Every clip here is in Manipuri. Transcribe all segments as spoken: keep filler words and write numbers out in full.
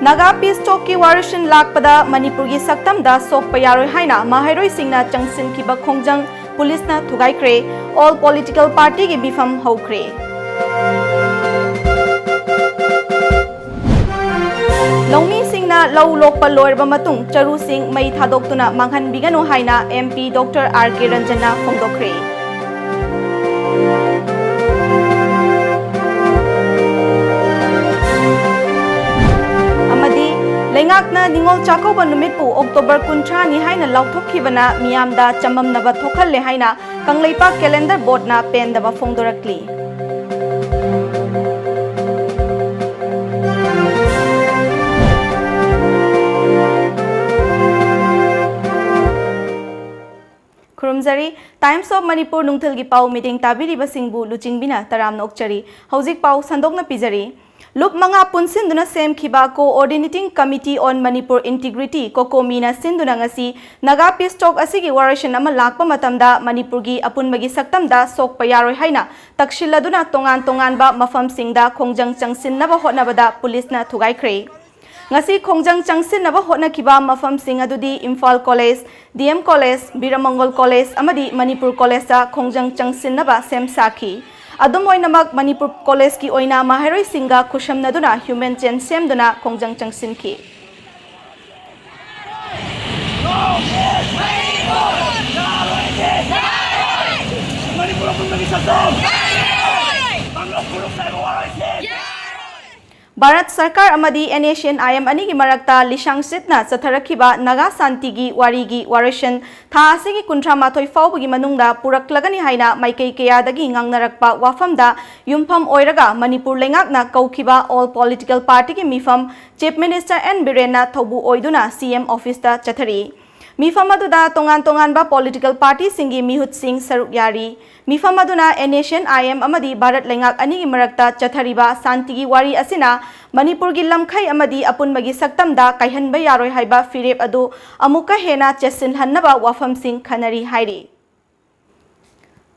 ꯅꯥꯒꯥ ꯄꯤꯁ ꯇꯣꯛꯀꯤ ꯋꯥꯔꯣꯏꯁꯤꯟ ꯂꯥꯛꯄꯗ ꯃꯅꯤꯄꯨꯔꯒꯤ ꯁꯛꯇꯝꯗ ꯁꯣꯛꯄ ꯌꯥꯔꯣꯏ ꯍꯥꯏꯅ ꯃꯍꯩꯔꯣꯏꯁꯤꯡꯅ ꯆꯪꯁꯤꯟꯈꯤꯕ ꯈꯣꯡꯖꯪ ꯄꯨꯂꯤꯁꯅ ꯊꯨꯒꯥꯏꯈ꯭ꯔꯦ꯫ All political partyꯒꯤ ꯃꯤꯐꯝ ꯍꯧꯈ꯭ꯔꯦ꯫ ꯂꯧꯃꯤꯁꯤꯡꯅ ꯂꯧ ꯂꯣꯛꯄ ꯂꯣꯏꯔꯕ ꯃꯇꯨꯡ ꯆꯔꯨꯁꯤꯡ ꯃꯩ ꯊꯥꯗꯣꯛꯇꯨꯅ ꯃꯥꯡꯍꯟꯕꯤꯒꯅꯨ ꯍꯥꯏꯅ M P Doctor R K Ranjanꯅ ꯐꯣꯡꯗꯣꯛꯈ꯭ꯔꯦ꯫ ꯑꯃꯗꯤ ꯂꯩꯉꯥꯛꯅ ꯅꯤꯉꯣꯜ ꯆꯥꯛꯀꯧꯕ ꯅꯨꯃꯤꯠꯄꯨ October ꯀꯨꯟꯊ꯭ꯔꯥꯅꯤ ꯍꯥꯏꯅ ꯂꯥꯎꯊꯣꯛꯈꯤꯕꯅ ꯃꯤꯌꯥꯝꯗ ꯆꯃꯝꯅꯕ ꯊꯣꯛꯍꯜꯂꯦ ꯍꯥꯏꯅ ꯀꯪꯂꯩꯄꯥꯛ calendar boardꯅ ꯄꯦꯟꯗꯕ ꯐꯣꯡꯗꯣꯔꯛꯂꯤ꯫ ꯈꯨꯔꯨꯝꯖꯔꯤ꯫ Times of Manipur ꯅꯨꯡꯊꯤꯜꯒꯤ ꯄꯥꯎ ꯃꯤꯠꯌꯦꯡ ꯇꯥꯕꯤꯔꯤꯕꯁꯤꯡꯕꯨ ꯂꯨꯆꯤꯡꯕꯤꯅ ꯇꯔꯥꯝꯅ ꯑꯣꯛꯆꯔꯤ꯫ ꯍꯧꯖꯤꯛ ꯄꯥꯎ ꯁꯟꯗꯣꯛꯅ ꯄꯤꯖꯔꯤ꯫ ꯂꯨꯞ ꯃꯉꯥ ꯄꯨꯟꯁꯤꯟꯗꯨꯅ ꯁꯦꯝꯈꯤꯕ Coordinating Committee on Manipur Integrity, COCOMIꯅ ꯁꯤꯟꯗꯨꯅ ꯉꯁꯤ ꯅꯥꯒꯥ ꯄꯤꯁ ꯇꯣꯛ ꯑꯁꯤꯒꯤ ꯋꯥꯔꯣꯏꯁꯤꯟ ꯑꯃ ꯂꯥꯛꯄ ꯃꯇꯝꯗ ꯃꯅꯤꯄꯨꯔꯒꯤ ꯑꯄꯨꯟꯕꯒꯤ ꯁꯛꯇꯝꯗ ꯁꯣꯛꯄ ꯌꯥꯔꯣꯏ ꯍꯥꯏꯅ ꯇꯛꯁꯤꯜꯂꯗꯨꯅ ꯇꯣꯉꯥꯟ ꯇꯣꯉꯥꯟꯕ ꯃꯐꯝꯁꯤꯡꯗ ꯈꯣꯡꯖꯪ ꯆꯪꯁꯤꯟꯅꯕ ꯍꯣꯠꯅꯕꯗ ꯄꯨꯂꯤꯁꯅ ꯊꯨꯒꯥꯏꯈ꯭ꯔꯦ꯫ ꯉꯁꯤ ꯈꯣꯡꯖꯪ ꯆꯪꯁꯤꯟꯅꯕ ꯍꯣꯠꯅꯈꯤꯕ ꯃꯐꯝꯁꯤꯡ ꯑꯗꯨꯗꯤ Imphal college, D M college, Biramangol college ꯑꯃꯗꯤ ꯃꯅꯤꯄꯨꯔ ꯀꯣꯂꯦꯖꯇ ꯈꯣꯡꯖꯪ ꯆꯪꯁꯤꯟꯅꯕ ꯁꯦꯝ ꯁꯥꯈꯤ꯫ ꯑꯗꯨꯝ ꯑꯣꯏꯅꯃꯛ, ꯃꯅꯤꯄꯨꯔ ꯀꯣꯂꯦꯖꯀꯤ ꯑꯣꯏꯅ ꯃꯍꯩꯔꯣꯏꯁꯤꯡꯒ ꯈꯨꯠꯁꯝꯅꯗꯨꯅ human chain ꯁꯦꯝꯗꯨꯅ ꯈꯣꯡꯖꯪ ꯆꯪꯁꯤꯟꯈꯤ꯫ ꯃꯅꯤꯄꯨꯔ ꯑꯄꯨꯟꯕꯒꯤ ꯁꯛꯇꯝ! ꯀꯥꯡꯂꯨꯞ ꯐꯨꯔꯨꯞ ꯅꯥꯏꯕ ꯋꯥꯔꯣꯏꯁꯤꯟ! ꯚꯥꯔꯠ ꯁꯔꯀꯥꯔ ꯑꯃꯗꯤ N S C N I M ꯑꯅꯤꯒꯤ ꯃꯔꯛꯇ ꯂꯤꯁꯥꯡꯁꯤꯠꯅ ꯆꯠꯊꯔꯛꯈꯤꯕ ꯅꯥꯒꯥ ꯁꯥꯟꯇꯤꯒꯤ ꯋꯥꯔꯤꯒꯤ ꯋꯥꯔꯣꯏꯁꯤꯟ ꯊꯥ ꯑꯁꯤꯒꯤ ꯀꯨꯟꯊ꯭ꯔꯥ ꯃꯥꯊꯣꯏ ꯐꯥꯎꯕꯒꯤ ꯃꯅꯨꯡꯗ ꯄꯨꯔꯛꯂꯒꯅꯤ ꯍꯥꯏꯅ ꯃꯥꯏꯀꯩ ꯀꯌꯥꯗꯒꯤ ꯉꯥꯡꯅꯔꯛꯄ ꯋꯥꯐꯝꯗ ꯌꯨꯝꯐꯝ ꯑꯣꯏꯔꯒ ꯃꯅꯤꯄꯨꯔ ꯂꯩꯉꯥꯛꯅ ꯀꯧꯈꯤꯕ all political partyꯒꯤ ꯃꯤꯐꯝ Chief Minister N ꯕꯤꯔꯦꯟꯅ ꯊꯧꯕꯨ ꯑꯣꯏꯗꯨꯅ C M officeꯇ ꯆꯠꯊꯔꯤ꯫ ꯃꯤꯐꯝ ꯑꯗꯨꯗ ꯇꯣꯉꯥꯟ ꯇꯣꯉꯥꯟꯕ political partyꯁꯤꯡꯒꯤ ꯃꯤꯍꯨꯠꯁꯤꯡ ꯁꯔꯨꯛ ꯌꯥꯔꯤ꯫ ꯃꯤꯐꯝ ꯑꯗꯨꯅ N S C N I M ꯑꯃꯗꯤ ꯚꯥꯔꯠ ꯂꯩꯉꯥꯛ ꯑꯅꯤꯒꯤ ꯃꯔꯛꯇ ꯆꯠꯊꯔꯤꯕ ꯁꯥꯟꯇꯤꯒꯤ ꯋꯥꯔꯤ ꯑꯁꯤꯅ ꯃꯅꯤꯄꯨꯔꯒꯤ ꯂꯝꯈꯩ ꯑꯃꯗꯤ ꯑꯄꯨꯟꯕꯒꯤ ꯁꯛꯇꯝꯗ ꯀꯥꯏꯍꯟꯕ ꯌꯥꯔꯣꯏ ꯍꯥꯏꯕ ꯐꯤꯔꯦꯞ ꯑꯗꯨ ꯑꯃꯨꯛꯀ ꯍꯦꯟꯅ ꯆꯦꯠꯁꯤꯜꯍꯟꯅꯕ ꯋꯥꯐꯝꯁꯤꯡ ꯈꯟꯅꯔꯤ ꯍꯥꯏꯔꯤ꯫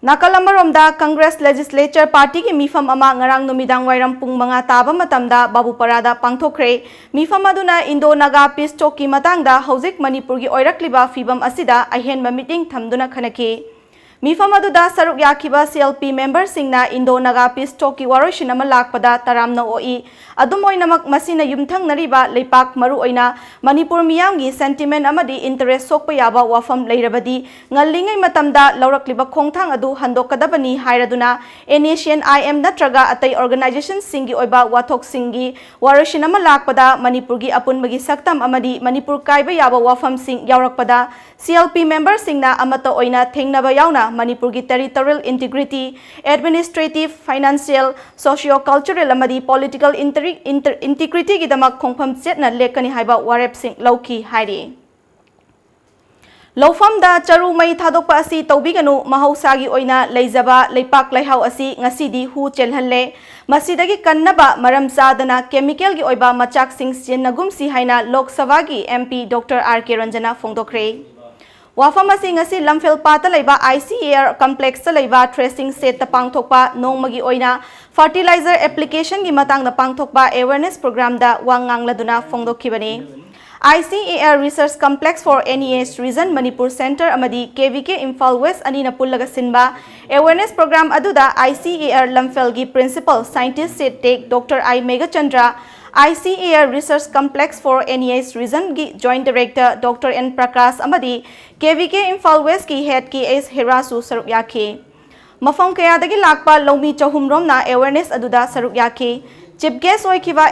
ꯅꯥꯀꯜ ꯑꯃꯔꯣꯝꯗ, Congress Legislature Partyꯒꯤ ꯃꯤꯐꯝ ꯑꯃ ꯉꯔꯥꯡ ꯅꯨꯃꯤꯗꯥꯡ ꯋꯥꯏꯔꯝ ꯄꯨꯡ ꯃꯉꯥ ꯇꯥꯕ ꯃꯇꯝꯗ ꯕꯥꯕꯨꯄꯥꯔꯥꯗ ꯄꯥꯡꯊꯣꯛꯈ꯭ꯔꯦ꯫ ꯃꯤꯐꯝ ꯑꯗꯨꯅ Indo-Naga peace talkꯀꯤ ꯃꯇꯥꯡꯗ ꯍꯧꯖꯤꯛ ꯃꯅꯤꯄꯨꯔꯒꯤ ꯑꯣꯏꯔꯛꯂꯤꯕ ꯐꯤꯕꯝ ꯑꯁꯤꯗ ꯑꯍꯦꯟꯕ ꯃꯤꯠꯌꯦꯡ ꯊꯝꯗꯨꯅ ꯈꯟꯅꯈꯤ꯫ ꯃꯤꯐꯝ ꯑꯗꯨꯗ ꯁꯔꯨꯛ ꯌꯥꯈꯤꯕ CLP memberꯁꯤꯡꯅ Indo-Naga peace talkꯀꯤ ꯋꯥꯔꯣꯏꯁꯤꯟ ꯑꯃ ꯂꯥꯛꯄꯗ ꯇꯔꯥꯝꯅ ꯑꯣꯛꯏ꯫ ꯑꯗꯨꯝ ꯑꯣꯏꯅꯃꯛ, ꯃꯁꯤꯅ ꯌꯨꯝꯊꯪꯅꯔꯤꯕ ꯂꯩꯄꯥꯛ, ꯃꯔꯨꯑꯣꯏꯅ ꯃꯅꯤꯄꯨꯔ ꯃꯤꯌꯥꯝꯒꯤ sentiment ꯑꯃꯗꯤ interest ꯁꯣꯛꯄ ꯌꯥꯕ ꯋꯥꯐꯝ ꯂꯩꯔꯕꯗꯤ, ꯉꯜꯂꯤꯉꯩ ꯃꯇꯝꯗ ꯂꯧꯔꯛꯂꯤꯕ ꯈꯣꯡꯊꯥꯡ ꯑꯗꯨ ꯍꯟꯗꯣꯛꯀꯗꯕꯅꯤ ꯍꯥꯏꯔꯗꯨꯅ, NACN-IM ꯅꯠꯇ꯭ꯔꯒ ꯑꯇꯩ organizationꯁꯤꯡꯒꯤ ꯑꯣꯏꯕ ꯋꯥꯊꯣꯛꯁꯤꯡꯒꯤ ꯋꯥꯔꯣꯏꯁꯤꯟ ꯑꯃ ꯂꯥꯛꯄꯗ ꯃꯅꯤꯄꯨꯔꯒꯤ ꯑꯄꯨꯟꯕꯒꯤ ꯁꯛꯇꯝ ꯑꯃꯗꯤ ꯃꯅꯤꯄꯨꯔ ꯀꯥꯏꯕ ꯌꯥꯕ ꯋꯥꯐꯝꯁꯤꯡ ꯌꯥꯎꯔꯛꯄꯗ, CLP memberꯁꯤꯡꯅ ꯑꯃꯠꯇ ꯑꯣꯏꯅ ꯊꯦꯡꯅꯕ ꯌꯥꯎꯅ ꯃꯅꯤꯄꯨꯔꯒꯤ territorial integrity, administrative, financial, socio-cultural ꯑꯃꯗꯤ political interi-, inter-, integrityꯒꯤꯗꯃꯛ ꯈꯣꯡꯐꯝ ꯆꯦꯠꯅ ꯂꯦꯞꯀꯅꯤ ꯍꯥꯏꯕ ꯋꯥꯔꯦꯞꯁꯤꯡ ꯂꯧꯈꯤ ꯍꯥꯏꯔꯤ꯫ ꯂꯧꯐꯝꯗ ꯆꯔꯨ ꯃꯩ ꯊꯥꯗꯣꯛꯄ ꯑꯁꯤ ꯇꯧꯕꯤꯒꯅꯨ, ꯃꯍꯧꯁꯥꯒꯤ ꯑꯣꯏꯅ ꯂꯩꯖꯕ ꯂꯩꯄꯥꯛ ꯂꯩꯍꯥꯎ ꯑꯁꯤ ꯉꯁꯤꯗꯤ ꯍꯨ ꯆꯦꯜꯍꯜꯂꯦ꯫ ꯃꯁꯤꯗꯒꯤ ꯀꯟꯅꯕ ꯃꯔꯝ ꯆꯥꯗꯅ chemicalꯒꯤ ꯑꯣꯏꯕ ꯃꯆꯥꯛꯁꯤꯡ ꯁꯤꯖꯤꯟꯅꯒꯨꯝꯁꯤ ꯍꯥꯏꯅ ꯂꯣꯛ ꯁꯚꯥꯒꯤ MP Doctor R K ꯔꯟꯖꯅ ꯐꯣꯡꯗꯣꯛꯈ꯭ꯔꯦ꯫ ꯋꯥꯐꯝ ꯑꯁꯤ ꯉꯁꯤ ꯂꯝꯐꯦꯜ ꯄꯥꯠꯇ ꯂꯩꯕ ICAR complexꯇ ꯂꯩꯕ threshing shedꯇ ꯄꯥꯡꯊꯣꯛꯄ ꯅꯣꯡꯃꯒꯤ ꯑꯣꯏꯅ fertilizer applicationꯒꯤ ꯃꯇꯥꯡꯗ ꯄꯥꯡꯊꯣꯛꯄ awareness programꯗ ꯋꯥ ꯉꯥꯡꯂꯗꯨꯅ ꯐꯣꯡꯗꯣꯛꯈꯤꯕꯅꯤ꯫ ICAR Research Complex for NEH Region Manipur Centre ꯑꯃꯗꯤ KVK Imphal West ꯑꯅꯤꯅ ꯄꯨꯜꯂꯒ ꯁꯤꯟꯕ awareness program ꯑꯗꯨꯗ ICAR ꯂꯝꯐꯦꯜꯒꯤ Principal Scientist State Tech Doctor I Meghachandra, ICAR Research Complex for NEH Regionꯒꯤ Joint Director Doctor N Prakash ꯑꯃꯗꯤ KVK Imphal Westꯀꯤ Head K S ꯍꯦꯔꯥꯁꯨ ꯁꯔꯨꯛ ꯌꯥꯈꯤ꯫ ꯃꯐꯝ ꯀꯌꯥꯗꯒꯤ ꯂꯥꯛꯄ ꯂꯧꯃꯤ ꯆꯍꯨꯝ ꯔꯣꯝꯅ awareness ꯑꯗꯨꯗ ꯁꯔꯨꯛ ꯌꯥꯈꯤ꯫ Chief guest ꯑꯣꯏꯈꯤꯕ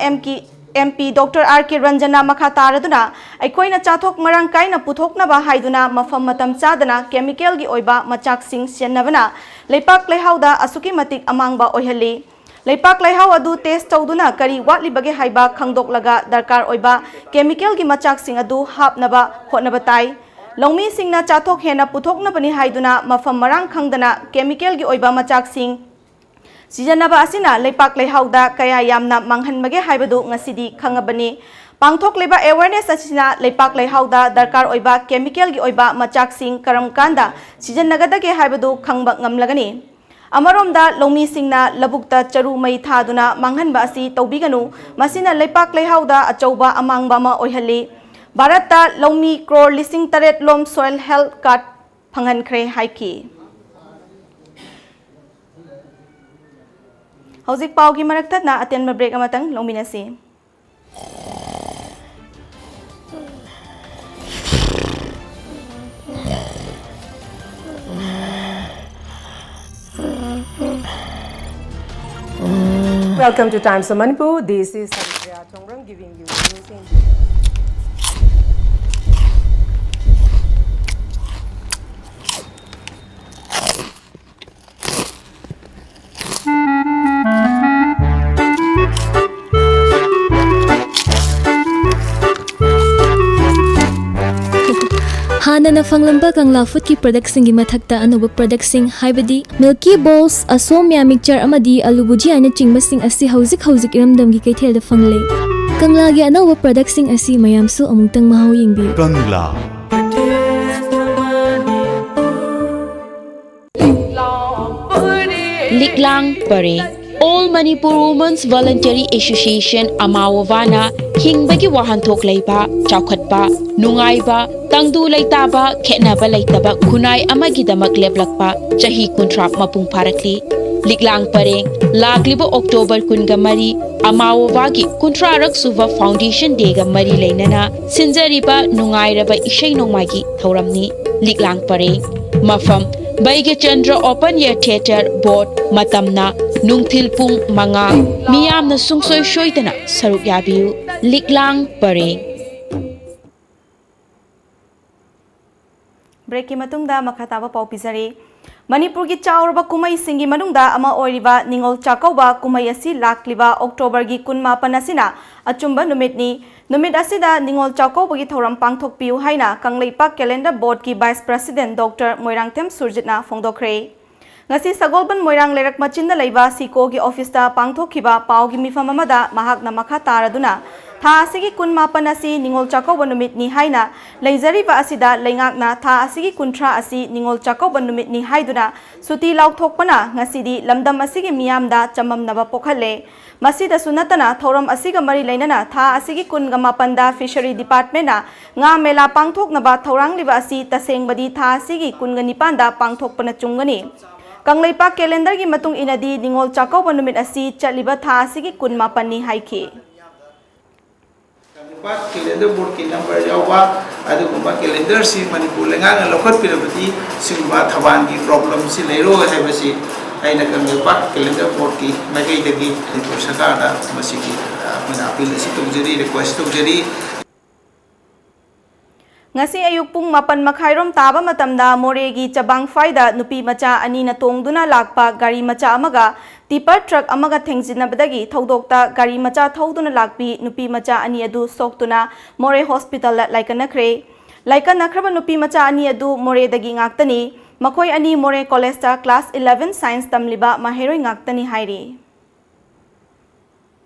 MP Doctor R K ꯔꯟꯖꯟꯅ ꯃꯈꯥ ꯇꯥꯔꯗꯨꯅ, ꯑꯩꯈꯣꯏꯅ ꯆꯥꯊꯣꯛ ꯃꯔꯥꯡ ꯀꯥꯏꯅ ꯄꯨꯊꯣꯛꯅꯕ ꯍꯥꯏꯗꯨꯅ ꯃꯐꯝ ꯃꯇꯝ ꯆꯥꯗꯅ chemicalꯒꯤ ꯑꯣꯏꯕ ꯃꯆꯥꯛꯁꯤꯡ ꯁꯤꯖꯤꯟꯅꯕꯅ ꯂꯩꯄꯥꯛ ꯂꯩꯍꯥꯎꯗ ꯑꯁꯨꯛꯀꯤ ꯃꯇꯤꯛ ꯑꯃꯥꯡꯕ ꯑꯣꯏꯍꯜꯂꯤ꯫ ꯂꯩꯄꯥꯛ ꯂꯩꯍꯥꯎ ꯑꯗꯨ test ꯇꯧꯗꯨꯅ ꯀꯔꯤ ꯋꯥꯠꯂꯤꯕꯒꯦ ꯍꯥꯏꯕ ꯈꯪꯗꯣꯛꯂꯒ ꯗꯔꯀꯥꯔ ꯑꯣꯏꯕ chemicalꯒꯤ ꯃꯆꯥꯛꯁꯤꯡ ꯑꯗꯨ ꯍꯥꯞꯅꯕ ꯍꯣꯠꯅꯕ ꯇꯥꯏ꯫ ꯂꯧꯃꯤꯁꯤꯡꯅ ꯆꯥꯊꯣꯛ ꯍꯦꯟꯅ ꯄꯨꯊꯣꯛꯅꯕꯅꯤ ꯍꯥꯏꯗꯨꯅ ꯃꯐꯝ ꯃꯔꯥꯡ ꯈꯪꯗꯅ chemicalꯒꯤ ꯑꯣꯏꯕ ꯃꯆꯥꯛꯁꯤꯡ ꯁꯤꯖꯤꯟꯅꯕ ꯑꯁꯤꯅ ꯂꯩꯄꯥꯛ ꯂꯩꯍꯥꯎꯗ ꯀꯌꯥ ꯌꯥꯝꯅ ꯃꯥꯡꯍꯟꯕꯒꯦ ꯍꯥꯏꯕꯗꯨ ꯉꯁꯤꯗꯤ ꯈꯪꯉꯕꯅꯤ꯫ ꯄꯥꯡꯊꯣꯛꯂꯤꯕ awareness ꯑꯁꯤꯅ ꯂꯩꯄꯥꯛ ꯂꯩꯍꯥꯎꯗ ꯗꯔꯀꯥꯔ ꯑꯣꯏꯕ chemical ꯒꯤ ꯑꯣꯏꯕ ꯃꯆꯥꯛꯁꯤꯡ ꯀꯔꯝ ꯀꯥꯟꯗ ꯁꯤꯖꯤꯟꯅꯒꯗꯒꯦ ꯍꯥꯏꯕꯗꯨ ꯈꯪꯕ ꯉꯝꯂꯒꯅꯤ꯫ ꯑꯃꯔꯣꯝꯗ ꯂꯧꯃꯤꯁꯤꯡꯅ ꯂꯧꯕꯨꯛꯇ ꯆꯔꯨ ꯃꯩ ꯊꯥꯗꯨꯅ ꯃꯥꯡꯍꯟꯕ ꯑꯁꯤ ꯇꯧꯕꯤꯒꯅꯨ, ꯃꯁꯤꯅ ꯂꯩꯄꯥꯛ ꯂꯩꯍꯥꯎꯗ ꯑꯆꯧꯕ ꯑꯃꯥꯡꯕ ꯑꯃ ꯑꯣꯏꯍꯜꯂꯤ꯫ ꯚꯥꯔꯠꯇ ꯂꯧꯃꯤ ꯀ꯭ꯔꯣꯔ ꯂꯤꯁꯤꯡ ꯇꯔꯦꯠ ꯂꯣꯝ soil health card ꯐꯪꯍꯟꯈ꯭ꯔꯦ ꯍꯥꯏꯈꯤ꯫ ꯍꯧꯖꯤꯛ ꯄꯥꯎꯒꯤ ꯃꯔꯛ ꯊꯠꯅ ꯑꯇꯦꯟꯕ break ꯑꯃꯇꯪ ꯂꯧꯃꯤꯟꯅꯁꯤ꯫ Welcome to Times of Manipur. This is Haripriya Chongrang giving you news in ꯍꯥꯟꯅꯅ ꯐꯪꯂꯝꯕ ꯀꯪꯂꯥ ꯐꯨꯗꯀꯤ ꯄ꯭ꯔꯗꯛꯁꯤꯡꯒꯤ ꯃꯊꯛꯇ ꯑꯅꯧꯕ ꯄ꯭ꯔꯗꯛꯁꯤꯡ, ꯍꯥꯏꯕꯗꯤ ꯃꯤꯜꯀꯤ ꯕꯣꯜꯁ, ꯑꯁꯣꯝꯌꯥ ꯃꯤꯛꯆꯔ ꯑꯃꯗꯤ ꯑꯂꯨ ꯚꯨꯖꯤꯌꯥꯅꯆꯤꯡꯕꯁꯤꯡ ꯑꯁꯤ ꯍꯧꯖꯤꯛ ꯍꯧꯖꯤꯛ ꯏꯔꯝꯗꯝꯒꯤ ꯀꯩꯊꯦꯜꯗ ꯐꯪꯂꯦ꯫ ꯀꯪꯂꯥꯒꯤ ꯑꯅꯧꯕ ꯄ꯭ꯔꯗꯛꯁꯤꯡ ꯑꯁꯤ ꯃꯌꯥꯝꯁꯨ ꯑꯃꯨꯛꯇꯪ ꯃꯍꯥꯎ ꯌꯦꯡꯕꯤꯌꯨ꯫ ꯀꯪꯂꯥ꯫ ꯂꯤꯛꯂꯥꯡ ꯄꯔꯦꯡ꯫ All Manipur Women's Voluntary Association, ꯑꯃꯥꯋꯣꯕꯥꯅ ꯍꯤꯡꯕꯒꯤ ꯋꯥꯍꯟꯊꯣꯛ ꯂꯩꯕ, ꯆꯥꯎꯈꯠꯄ, ꯅꯨꯡꯉꯥꯏꯕ, ꯇꯪꯗꯨ ꯂꯩꯇꯥꯕ, ꯈꯦꯠꯅꯕ ꯂꯩꯇꯕ ꯈꯨꯟꯅꯥꯏ ꯑꯃꯒꯤꯗꯃꯛ ꯂꯦꯞꯂꯛꯄ ꯆꯍꯤ ꯀꯨꯟꯊ꯭ꯔꯥ ꯃꯄꯨꯡ ꯐꯥꯔꯛꯂꯤ꯫ ꯂꯤꯛꯂꯥꯡ ꯄꯔꯦꯡ, ꯂꯥꯛꯂꯤꯕ October ꯀꯨꯟꯒ ꯃꯔꯤ, ꯑꯃꯥꯋꯣꯕꯥꯒꯤ ꯀꯨꯟꯊ꯭ꯔꯥꯔꯛ ꯁꯨꯕ Foundation Day ꯒ ꯃꯔꯤ ꯂꯩꯅꯅ ꯁꯤꯟꯖꯔꯤꯕ ꯅꯨꯡꯉꯥꯏꯔꯕ ꯏꯁꯩ ꯅꯣꯡꯃꯥꯏꯒꯤ ꯊꯧꯔꯝꯅꯤ꯫ ꯂꯤꯛꯂꯥꯡ ꯄꯔꯦꯡ꯫ ꯃꯐꯝ, ꯕꯩꯒ꯭ꯌꯆꯟꯗ꯭ꯔ Open Air Theatre, ꯕꯣꯠ꯫ ꯃꯇꯝꯅ ꯅꯨꯡꯊꯤꯜ ꯄꯨꯡ ꯃꯉꯥ꯫ ꯃꯤꯌꯥꯝꯅ ꯁꯨꯡꯁꯣꯏ ꯁꯣꯏꯗꯅ ꯁꯔꯨꯛ ꯌꯥꯕꯤꯌꯨ꯫ ꯂꯤꯛꯂꯥꯡ ꯄꯔꯦꯡ꯫ Break ꯀꯤ ꯃꯇꯨꯡꯗ ꯃꯈꯥ ꯇꯥꯕ ꯄꯥꯎ ꯄꯤꯖꯔꯤ꯫ ꯃꯅꯤꯄꯨꯔꯒꯤ ꯆꯥꯎꯔꯕ ꯀꯨꯝꯍꯩꯁꯤꯡꯒꯤ ꯃꯅꯨꯡꯗ ꯑꯃ ꯑꯣꯏꯔꯤꯕ ꯅꯤꯉꯣꯜ ꯆꯥꯛꯀꯧꯕ ꯀꯨꯝꯍꯩ ꯑꯁꯤ ꯂꯥꯛꯂꯤꯕ October ꯒꯤ ꯀꯨꯟꯃꯥꯄꯟ ꯑꯁꯤꯅ ꯑꯆꯨꯝꯕ ꯅꯨꯃꯤꯠꯅꯤ꯫ ꯅꯨꯃꯤꯠ ꯑꯁꯤꯗ ꯅꯤꯉꯣꯜ ꯆꯥꯛꯀꯧꯕꯒꯤ ꯊꯧꯔꯝ ꯄꯥꯡꯊꯣꯛꯄꯤꯌꯨ ꯍꯥꯏꯅ ꯀꯪꯂꯩꯄꯥꯛ Calendar Board ꯀꯤ Vice President Doctor ꯃꯣꯏꯔꯥꯡꯊꯦꯝ ꯁꯨꯔꯖꯤꯠꯅ ꯐꯣꯡꯗꯣꯛꯈ꯭ꯔꯦ꯫ ꯉꯁꯤ ꯁꯒꯣꯜꯕꯟ ꯃꯣꯏꯔꯥꯡ ꯂꯩꯔꯛ ꯃꯆꯤꯟꯗ ꯂꯩꯕ ꯁꯤꯀꯣꯒꯤ office ꯇ ꯄꯥꯡꯊꯣꯛꯈꯤꯕ ꯄꯥꯎꯒꯤ ꯃꯤꯐꯝ ꯑꯃꯗ ꯃꯍꯥꯛꯅ ꯃꯈꯥ ꯇꯥꯔꯗꯨꯅ ꯊꯥ ꯑꯁꯤꯒꯤ ꯀꯨꯟꯃꯥꯄꯟ ꯑꯁꯤ ꯅꯤꯉꯣꯜ ꯆꯥꯛꯀꯧꯕ ꯅꯨꯃꯤꯠꯅꯤ ꯍꯥꯏꯅ ꯂꯩꯖꯔꯤꯕ ꯑꯁꯤꯗ ꯂꯩꯉꯥꯛꯅ ꯊꯥ ꯑꯁꯤꯒꯤ ꯀꯨꯟꯊ꯭ꯔꯥ ꯑꯁꯤ ꯅꯤꯉꯣꯜ ꯆꯥꯛꯀꯧꯕ ꯅꯨꯃꯤꯠꯅꯤ ꯍꯥꯏꯗꯨꯅ ꯁꯨꯇꯤ ꯂꯥꯎꯊꯣꯛꯄꯅ ꯉꯁꯤꯗꯤ ꯂꯝꯗꯝ ꯑꯁꯤꯒꯤ ꯃꯤꯌꯥꯝꯗ ꯆꯃꯝꯅꯕ ꯄꯣꯛꯍꯜꯂꯦ꯫ ꯃꯁꯤꯗꯁꯨ ꯅꯠꯇꯅ ꯊꯧꯔꯝ ꯑꯁꯤꯒ ꯃꯔꯤ ꯂꯩꯅꯅ ꯊꯥ ꯑꯁꯤꯒꯤ ꯀꯨꯟꯒ ꯃꯥꯄꯟꯗ Fishery Departmentꯅ ꯉꯥ ꯃꯦꯂꯥ ꯄꯥꯡꯊꯣꯛꯅꯕ ꯊꯧꯔꯥꯡꯂꯤꯕ ꯑꯁꯤ ꯇꯁꯦꯡꯕꯗꯤ ꯊꯥ ꯑꯁꯤꯒꯤ ꯀꯨꯟꯒ ꯅꯤꯄꯥꯟꯗ ꯄꯥꯡꯊꯣꯛꯄꯅ ꯆꯨꯝꯒꯅꯤ꯫ ꯀꯪꯂꯩꯄꯥꯛ calendarꯒꯤ ꯃꯇꯨꯡ ꯏꯟꯅꯗꯤ ꯅꯤꯉꯣꯜ ꯆꯥꯛꯀꯧꯕ ꯅꯨꯃꯤꯠ ꯑꯁꯤ ꯆꯠꯂꯤꯕ ꯊꯥ ꯑꯁꯤꯒꯤ ꯀꯨꯟꯃꯥꯄꯟꯅꯤ ꯍꯥꯏꯈꯤ꯫ ꯀꯪꯂꯩꯄꯥꯛ calendar boardꯀꯤ number ꯌꯥꯎꯕ ꯑꯗꯨꯒꯨꯝꯕ calendarꯁꯤ ꯃꯅꯤꯄꯨꯔ ꯂꯩꯉꯥꯛꯅ ꯂꯧꯈꯠꯄꯤꯔꯕꯗꯤ ꯁꯤꯒꯨꯝꯕ ꯊꯧꯕꯥꯜꯒꯤ problemꯁꯤ ꯂꯩꯔꯣꯏ ꯍꯥꯏꯕꯁꯤ ꯑꯩꯅ ꯀꯪꯂꯩꯄꯥꯛ calendar boardꯀꯤ ꯃꯥꯏꯀꯩꯗꯒꯤ ꯃꯅꯤꯄꯨꯔ ꯁꯔꯀꯥꯔꯗ ꯃꯁꯤꯒꯤ ꯑꯩꯈꯣꯏꯅ appeal ꯑꯁꯤ ꯇꯧꯖꯔꯤ, request ꯇꯧꯖꯔꯤ꯫ ꯉꯁꯤ ꯑꯌꯨꯛ ꯄꯨꯡ ꯃꯥꯄꯟ ꯃꯈꯥꯏꯔꯣꯝ ꯇꯥꯕ ꯃꯇꯝꯗ ꯃꯣꯔꯦꯒꯤ ꯆꯕꯥꯡꯐꯥꯏꯗ ꯅꯨꯄꯤ ꯃꯆꯥ ꯑꯅꯤꯅ ꯇꯣꯡꯗꯨꯅ ꯂꯥꯛꯄ ꯒꯥꯔꯤ ꯃꯆꯥ ꯑꯃꯒ tipper truck ꯑꯃꯒ ꯊꯦꯡꯖꯤꯟꯅꯕꯗꯒꯤ ꯊꯧꯗꯣꯛꯇ ꯒꯥꯔꯤ ꯃꯆꯥ ꯊꯧꯗꯨꯅ ꯂꯥꯛꯄꯤ ꯅꯨꯄꯤ ꯃꯆꯥ ꯑꯅꯤ ꯑꯗꯨ ꯁꯣꯛꯇꯨꯅ ꯃꯣꯔꯦ hospitalꯗ ꯂꯥꯏꯀꯠꯅꯈ꯭ꯔꯦ꯫ ꯂꯥꯏꯀꯠꯅꯈ꯭ꯔꯕ ꯅꯨꯄꯤ ꯃꯆꯥ ꯑꯅꯤ ꯑꯗꯨ ꯃꯣꯔꯦꯗꯒꯤ ꯉꯥꯛꯇꯅꯤ꯫ ꯃꯈꯣꯏ ꯑꯅꯤ ꯃꯣꯔꯦ collegeꯇ class eleven science ꯇꯝꯂꯤꯕ ꯃꯍꯩꯔꯣꯏ ꯉꯥꯛꯇꯅꯤ ꯍꯥꯏꯔꯤ꯫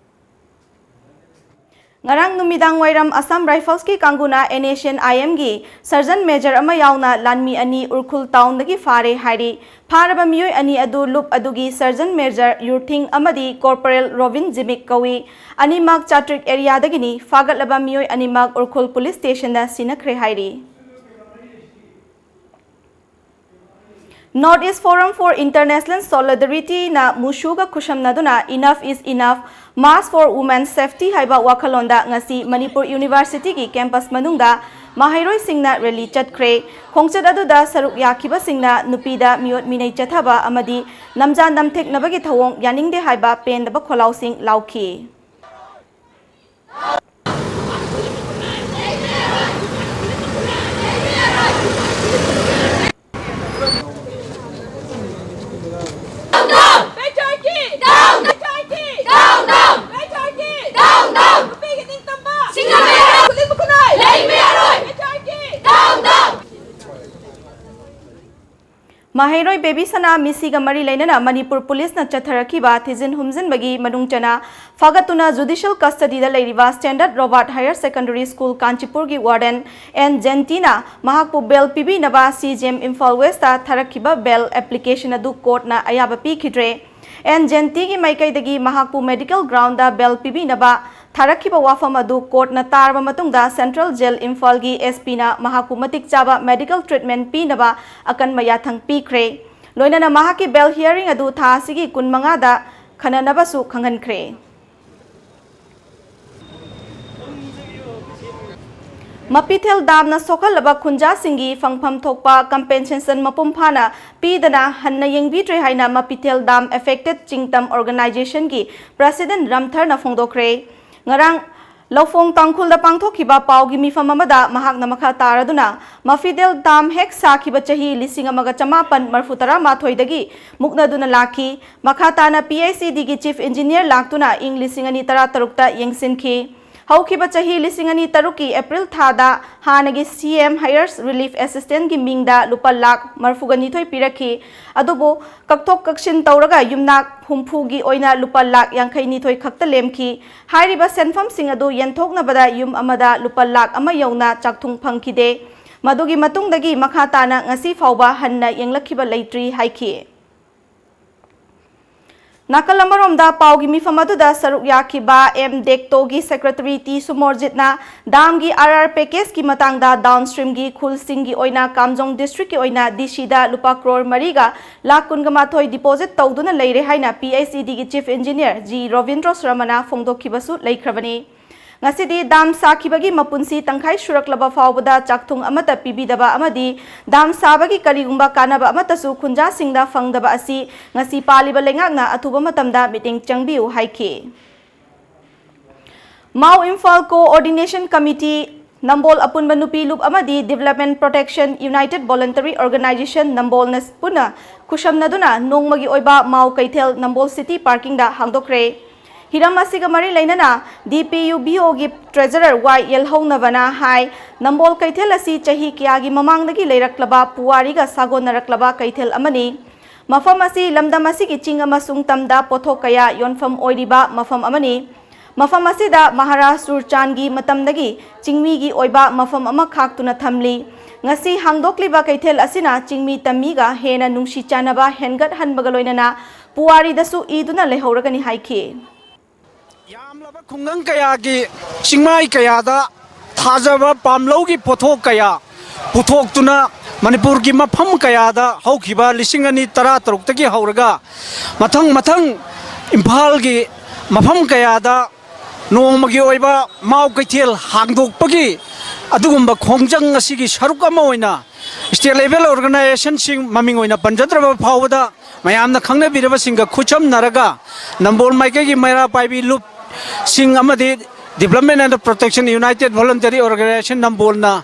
ꯉꯔꯥꯡ ꯅꯨꯃꯤꯗꯥꯡ ꯋꯥꯏꯔꯝ Assam Riflesꯀꯤ ꯀꯥꯡꯕꯨꯅ NSCN-IMꯒꯤ Sergeant Major ꯑꯃ ꯌꯥꯎꯅ ꯂꯥꯟꯃꯤ ꯑꯅꯤ ꯎꯔꯈꯨꯜ townꯗꯒꯤ ꯐꯥꯔꯦ ꯍꯥꯏꯔꯤ꯫ ꯐꯥꯔꯕ ꯃꯤꯑꯣꯏ ꯑꯅꯤ ꯑꯗꯨ ꯂꯨꯞ ꯑꯗꯨꯒꯤ Sergeant Major ꯌꯨꯔꯊꯤꯡ ꯑꯃꯗꯤ Corporal ꯔꯣꯕꯤꯟ ꯖꯤꯃꯤꯛ ꯀꯧꯏ꯫ ꯑꯅꯤꯃꯛ ꯆꯥꯇ꯭ꯔꯤꯛ areaꯗꯒꯤꯅꯤ꯫ ꯐꯥꯒꯠꯂꯕ ꯃꯤꯑꯣꯏ ꯑꯅꯤꯃꯛ ꯎꯔꯈꯨꯜ police stationꯗ ꯁꯤꯟꯅꯈ꯭ꯔꯦ ꯍꯥꯏꯔꯤ꯫ North East Forum for International Solidarityꯅ ꯃꯨꯁꯨꯒ ꯈꯨꯠꯁꯝꯅꯗꯨꯅ Enough is Enough, March for Women's Safety ꯍꯥꯏꯕ ꯋꯥꯈꯜꯂꯣꯟꯗ ꯉꯁꯤ ꯃꯅꯤꯄꯨꯔ Universityꯒꯤ campus ꯃꯅꯨꯡꯗ ꯃꯍꯩꯔꯣꯏꯁꯤꯡꯅ rally ꯆꯠꯈ꯭ꯔꯦ꯫ ꯈꯣꯡꯆꯠ ꯑꯗꯨꯗ ꯁꯔꯨꯛ ꯌꯥꯈꯤꯕꯁꯤꯡꯅ ꯅꯨꯄꯤꯗ ꯃꯤꯑꯣꯠ ꯃꯤꯅꯩ ꯆꯠꯊꯕ ꯑꯃꯗꯤ ꯅꯝꯖꯥ ꯅꯝꯊꯦꯛꯅꯕꯒꯤ ꯊꯧꯑꯣꯡ ꯌꯥꯅꯤꯡꯗꯦ ꯍꯥꯏꯕ ꯄꯦꯟꯗꯕ ꯈꯣꯜꯂꯥꯎꯁꯤꯡ ꯂꯥꯎꯈꯤ꯫ ꯃꯍꯩꯔꯣꯏ ꯕꯦꯕꯤꯁꯅꯥ ꯃꯤꯁꯤꯒ ꯃꯔꯤ ꯂꯩꯅꯅ ꯃꯅꯤꯄꯨꯔ ꯄꯨꯂꯤꯁꯅ ꯆꯠꯊꯔꯛꯈꯤꯕ ꯊꯤꯖꯤꯟ ꯍꯨꯝꯖꯤꯟꯕꯒꯤ ꯃꯅꯨꯡ ꯆꯟꯅ ꯐꯥꯒꯠꯇꯨꯅ ꯖꯨꯗꯤꯁꯤꯌꯦꯜ ꯀꯁꯇꯗꯤꯗ ꯂꯩꯔꯤꯕ ꯁ꯭ꯇꯦꯟꯗꯔꯗ ꯔꯣꯕꯥꯔꯠ ꯍꯥꯌꯔ ꯁꯦꯀꯦꯟꯗꯔꯤ ꯁ꯭ꯀꯨꯜ ꯀꯥꯟꯆꯤꯄꯨꯔꯒꯤ ꯋꯥꯔꯗꯦꯟ ꯑꯦꯟ ꯖꯦꯟꯇꯤꯅ ꯃꯍꯥꯛꯄꯨ ꯕꯦꯜ ꯄꯤꯕꯤꯅꯕ C J M Imphal west ꯊꯥꯔꯛꯈꯤꯕ ꯕꯦꯜ ꯑꯦꯄ꯭ꯂꯤꯀꯦꯁꯟ ꯑꯗꯨ ꯀꯣꯔꯠꯅ ꯑꯌꯥꯕ ꯄꯤꯈꯤꯗ꯭ꯔꯦ꯫ ꯑꯦꯟ ꯖꯦꯟꯇꯤꯒꯤ ꯃꯥꯏꯀꯩꯗꯒꯤ ꯃꯍꯥꯛꯄꯨ ꯃꯦꯗꯤꯀꯦꯜ ꯒ꯭ꯔꯥꯎꯟꯗ ꯕꯦꯜ ꯄꯤꯕꯤꯅꯕ ꯊꯥꯔꯛꯈꯤꯕ ꯋꯥꯐꯝ ꯑꯗꯨ ꯀꯣꯔꯠꯅ ꯇꯥꯔꯕ ꯃꯇꯨꯡꯗ ꯁꯦꯟꯇ꯭ꯔꯦꯜ ꯖꯦꯜ ꯏꯝꯐꯥꯜꯒꯤ ꯑꯦꯁ ꯄꯤꯅ ꯃꯍꯥꯛꯄꯨ ꯃꯇꯤꯛ ꯆꯥꯕ ꯃꯦꯗꯤꯀꯦꯜ ꯇ꯭ꯔꯤꯠꯃꯦꯟ ꯄꯤꯅꯕ ꯑꯀꯟꯕ ꯌꯥꯊꯪ ꯄꯤꯈ꯭ꯔꯦ꯫ ꯂꯣꯏꯅꯅ ꯃꯍꯥꯛꯀꯤ ꯕꯦꯜ ꯍꯤꯌꯥꯔꯤꯡ ꯑꯗꯨ ꯊꯥ ꯑꯁꯤꯒꯤ ꯀꯨꯟꯃꯉꯥꯗ ꯈꯟꯅꯅꯕꯁꯨ ꯈꯪꯍꯟꯈ꯭ꯔꯦ꯫ ꯃꯄꯤꯊꯦꯜ ꯗꯥꯝꯅ ꯁꯣꯛꯍꯜꯂꯕ ꯈꯨꯟꯖꯥꯁꯤꯡꯒꯤ ꯐꯪꯐꯝ ꯊꯣꯛꯄ ꯀꯝꯄꯦꯟꯁꯦꯁꯟ ꯃꯄꯨꯡ ꯐꯥꯅ ꯄꯤꯗꯅ ꯍꯟꯅ ꯌꯦꯡꯕꯤꯗ꯭ꯔꯦ ꯍꯥꯏꯅ ꯃꯄꯤꯊꯦꯜ ꯗꯥꯝ ꯑꯦꯐꯦꯛꯇꯦꯗ ꯆꯤꯡꯇꯝ ꯑꯣꯔꯒꯅꯥꯏꯖꯦꯁꯟꯒꯤ ꯄ꯭ꯔꯁꯤꯗꯦꯟ ꯔꯝꯊꯔꯅ ꯐꯣꯡꯗꯣꯛꯈ꯭ꯔꯦ꯫ ꯉꯔꯥꯡ ꯂꯧꯐꯣꯡ ꯇꯥꯡꯈꯨꯜꯗ ꯄꯥꯡꯊꯣꯛꯈꯤꯕ ꯄꯥꯎꯒꯤ ꯃꯤꯐꯝ ꯑꯃꯗ ꯃꯍꯥꯛꯅ ꯃꯈꯥ ꯇꯥꯔꯗꯨꯅ ꯃꯐꯤꯗꯦꯜ ꯗꯥꯝ ꯍꯦꯛ ꯁꯥꯈꯤꯕ ꯆꯍꯤ ꯂꯤꯁꯤꯡ ꯑꯃꯒ ꯆꯃꯥꯄꯟ ꯃꯔꯐꯨ ꯇꯔꯥ ꯃꯥꯊꯣꯏꯗꯒꯤ ꯃꯨꯛꯅꯗꯨꯅ ꯂꯥꯛꯈꯤ꯫ ꯃꯈꯥ ꯇꯥꯅ P H E ꯗꯤꯒꯤ chief engineer ꯂꯥꯛꯇꯨꯅ ꯏꯪ ꯂꯤꯁꯤꯡ ꯑꯅꯤ ꯇꯔꯥ ꯇꯔꯨꯛꯇ ꯌꯦꯡꯁꯤꯟꯈꯤ꯫ ꯍꯧꯈꯤꯕ ꯆꯍꯤ ꯂꯤꯁꯤꯡ ꯑꯅꯤ ꯇꯔꯨꯛꯀꯤ ꯑꯦꯄ꯭ꯔꯤꯜ ꯊꯥꯗ ꯍꯥꯟꯅꯒꯤ ꯁꯤ ꯑꯦꯝ ꯍꯥꯌꯔꯁ ꯔꯤꯂꯤꯐ ꯑꯦꯁꯤꯁꯇꯦꯟꯒꯤ ꯃꯤꯡꯗ ꯂꯨꯄꯥ ꯂꯥꯈ ꯃꯔꯐꯨꯒ ꯅꯤꯊꯣꯏ ꯄꯤꯔꯛꯈꯤ꯫ ꯑꯗꯨꯕꯨ ꯀꯛꯊꯣꯛ ꯀꯛꯁꯤꯟ ꯇꯧꯔꯒ ꯌꯨꯝꯅꯥꯛ ꯍꯨꯝꯐꯨꯒꯤ ꯑꯣꯏꯅ ꯂꯨꯄꯥ ꯂꯥꯈ ꯌꯥꯡꯈꯩ ꯅꯤꯊꯣꯏ ꯈꯛꯇ ꯂꯦꯝꯈꯤ꯫ ꯍꯥꯏꯔꯤꯕ ꯁꯦꯟꯐꯝꯁꯤꯡ ꯑꯗꯨ ꯌꯦꯟꯊꯣꯛꯅꯕꯗ ꯌꯨꯝ ꯑꯃꯗ ꯂꯨꯄꯥ ꯂꯥꯈ ꯑꯃ ꯌꯧꯅ ꯆꯥꯛꯊꯨꯡ ꯐꯪꯈꯤꯗꯦ꯫ ꯃꯗꯨꯒꯤ ꯃꯇꯨꯡꯗꯒꯤ ꯃꯈꯥ ꯇꯥꯅ ꯉꯁꯤ ꯐꯥꯎꯕ ꯍꯟꯅ ꯌꯦꯡꯂꯛꯈꯤꯕ ꯂꯩꯇ꯭ꯔꯤ ꯍꯥꯏꯈꯤ꯫ ꯅꯥꯀꯜ ꯑꯃꯔꯣꯝꯗ ꯄꯥꯎꯒꯤ ꯃꯤꯐꯝ ꯑꯗꯨꯗ ꯁꯔꯨꯛ ꯌꯥꯈꯤꯕ ꯑꯦꯝ ꯗꯦꯛꯇꯣꯒꯤ ꯁꯦꯀ꯭ꯔꯦꯇꯔꯤ ꯇꯤ ꯁꯨꯃꯣꯔꯖꯤꯠꯅ ꯗꯥꯝꯒꯤ ꯑꯥꯔ ꯑꯥꯔ ꯄꯦꯀꯦꯖꯀꯤ ꯃꯇꯥꯡꯗ ꯗꯥꯎꯟ ꯁ꯭ꯇ꯭ꯔꯤꯝꯒꯤ ꯈꯨꯜꯁꯤꯡꯒꯤ ꯑꯣꯏꯅ ꯀꯥꯝꯖꯣꯡ ꯗꯤꯁꯇ꯭ꯔꯤꯛꯀꯤ ꯑꯣꯏꯅ ꯗꯤ ꯁꯤꯗ ꯂꯨꯄꯥ ꯀ꯭ꯔꯣꯔ ꯃꯔꯤꯒ ꯂꯥꯈ ꯀꯨꯟꯒ ꯃꯥꯊꯣꯏ ꯗꯤꯄꯣꯖꯤꯠ ꯇꯧꯗꯨꯅ ꯂꯩꯔꯦ ꯍꯥꯏꯅ P H E ꯗꯤꯒꯤ chief engineer G Robindro ꯁꯔꯃꯅ ꯐꯣꯡꯗꯣꯛꯈꯤꯕꯁꯨ ꯂꯩꯈ꯭ꯔꯕꯅꯤ꯫ ꯉꯁꯤꯗꯤ ꯗꯥꯝ ꯁꯥꯈꯤꯕꯒꯤ ꯃꯄꯨꯟꯁꯤ ꯇꯪꯈꯥꯏ ꯁꯨꯔꯛꯂꯕ ꯐꯥꯎꯕꯗ ꯆꯥꯛꯊꯨꯡ ꯑꯃꯠꯇ ꯄꯤꯕꯤꯗꯕ ꯑꯃꯗꯤ ꯗꯥꯝ ꯁꯥꯕꯒꯤ ꯀꯔꯤꯒꯨꯝꯕ ꯀꯥꯟꯅꯕ ꯑꯃꯠꯇꯁꯨ ꯈꯨꯟꯖꯥꯁꯤꯡꯗ ꯐꯪꯗꯕ ꯑꯁꯤ ꯉꯁꯤ ꯄꯥꯜꯂꯤꯕ ꯂꯩꯉꯥꯛꯅ ꯑꯊꯨꯕ ꯃꯇꯝꯗ ꯃꯤꯠꯌꯦꯡ ꯆꯪꯕꯤꯌꯨ ꯍꯥꯏꯈꯤ꯫ ꯃꯥꯎ ꯏꯝꯐꯥꯜ ꯀꯣꯑꯣꯔꯗꯤꯅꯦꯁꯟ ꯀꯃꯤꯇꯤ ꯅꯝꯕꯣꯜ ꯑꯄꯨꯟꯕ ꯅꯨꯄꯤ ꯂꯨꯞ ꯑꯃꯗꯤ development protection united voluntary organization ꯅꯝꯕꯣꯜꯅ ꯄꯨꯟꯅ ꯈꯨꯠꯁꯝꯅꯗꯨꯅ ꯅꯣꯡꯃꯒꯤ ꯑꯣꯏꯕ ꯃꯥꯎ ꯀꯩꯊꯦꯜ ꯅꯝꯕꯣꯜ ꯁꯤꯇꯤ ꯄꯥꯔꯀꯤꯡꯗ ꯍꯥꯡꯗꯣꯛꯈ꯭ꯔꯦ꯫ ꯍꯤꯔꯝ ꯑꯁꯤꯒ ꯃꯔꯤ ꯂꯩꯅꯅ ꯗꯤ ꯄꯤ ꯌꯨ ꯚꯤ ꯑꯣꯒꯤ ꯇ꯭ꯔꯦꯖꯔꯔ ꯋꯥꯏ ꯌꯦꯜꯍꯧꯅꯕꯅ ꯍꯥꯏ, ꯅꯝꯕꯣꯜ ꯀꯩꯊꯦꯜ ꯑꯁꯤ ꯆꯍꯤ ꯀꯌꯥꯒꯤ ꯃꯃꯥꯡꯗꯒꯤ ꯂꯩꯔꯛꯂꯕ ꯄꯨꯋꯥꯔꯤꯒ ꯁꯥꯒꯣꯟꯅꯔꯛꯂꯕ ꯀꯩꯊꯦꯜ ꯑꯃꯅꯤ꯫ ꯃꯐꯝ ꯑꯁꯤ ꯂꯝꯗꯝ ꯑꯁꯤꯒꯤ ꯆꯤꯡ ꯑꯃꯁꯨꯡ ꯇꯝꯗ ꯄꯣꯠꯊꯣꯛ ꯀꯌꯥ ꯌꯣꯟꯐꯝ ꯑꯣꯏꯔꯤꯕ ꯃꯐꯝ ꯑꯃꯅꯤ꯫ ꯃꯐꯝ ꯑꯁꯤꯗ ꯃꯍꯥꯔꯥꯖ ꯁꯨꯔꯆꯥꯟꯒꯤ ꯃꯇꯝꯗꯒꯤ ꯆꯤꯡꯃꯤꯒꯤ ꯑꯣꯏꯕ ꯃꯐꯝ ꯑꯃ ꯈꯥꯛꯇꯨꯅ ꯊꯝꯂꯤ꯫ ꯉꯁꯤ ꯍꯥꯡꯗꯣꯛꯂꯤꯕ ꯀꯩꯊꯦꯜ ꯑꯁꯤꯅ ꯆꯤꯡꯃꯤ ꯇꯝꯃꯤꯒ ꯍꯦꯟꯅ ꯅꯨꯡꯁꯤ ꯆꯥꯟꯅꯕ ꯍꯦꯟꯒꯠꯍꯟꯕꯒ ꯂꯣꯏꯅꯅ ꯄꯨꯋꯥꯔꯤꯗꯁꯨ ꯏꯗꯨꯅ ꯂꯩꯍꯧꯔꯒꯅꯤ ꯍꯥꯏꯈꯤ꯫ ꯌꯥꯝꯂꯕ ꯈꯨꯡꯒꯪ ꯀꯌꯥꯒꯤ ꯆꯤꯡꯃꯥꯏ ꯀꯌꯥꯗ ꯊꯥꯖꯕ ꯄꯥꯝꯂꯧꯒꯤ ꯄꯣꯠꯊꯣꯛ ꯀꯌꯥ ꯄꯨꯊꯣꯛꯇꯨꯅ ꯃꯅꯤꯄꯨꯔꯒꯤ ꯃꯐꯝ ꯀꯌꯥꯗ ꯍꯧꯈꯤꯕ ꯂꯤꯁꯤꯡ ꯑꯅꯤ ꯇꯔꯥ ꯇꯔꯨꯛꯇꯒꯤ ꯍꯧꯔꯒ ꯃꯊꯪ ꯃꯊꯪ ꯏꯝꯐꯥꯜꯒꯤ ꯃꯐꯝ ꯀꯌꯥꯗ ꯅꯣꯡꯃꯒꯤ ꯑꯣꯏꯕ ꯃꯥꯎ ꯀꯩꯊꯦꯜ ꯍꯥꯡꯗꯣꯛꯄꯒꯤ ꯑꯗꯨꯒꯨꯝꯕ ꯈꯣꯡꯖꯪ ꯑꯁꯤꯒꯤ ꯁꯔꯨꯛ ꯑꯃ ꯑꯣꯏꯅ state level organizationꯁꯤꯡ, ꯃꯃꯤꯡ ꯑꯣꯏꯅ ꯄꯟꯖꯗ꯭ꯔꯕ ꯐꯥꯎꯕꯗ ꯃꯌꯥꯝꯅ ꯈꯪꯅꯕꯤꯔꯕꯁꯤꯡꯒ ꯈꯨꯠꯁꯝꯅꯔꯒ ꯅꯝꯕꯣꯜ ꯃꯥꯏꯀꯩꯒꯤ ꯃꯩꯔꯥ ꯄꯥꯏꯕꯤ ꯂꯨꯞꯁꯤꯡ ꯑꯃꯗꯤ Development and Protection United Voluntary Organization ꯅꯝꯕꯣꯜꯅ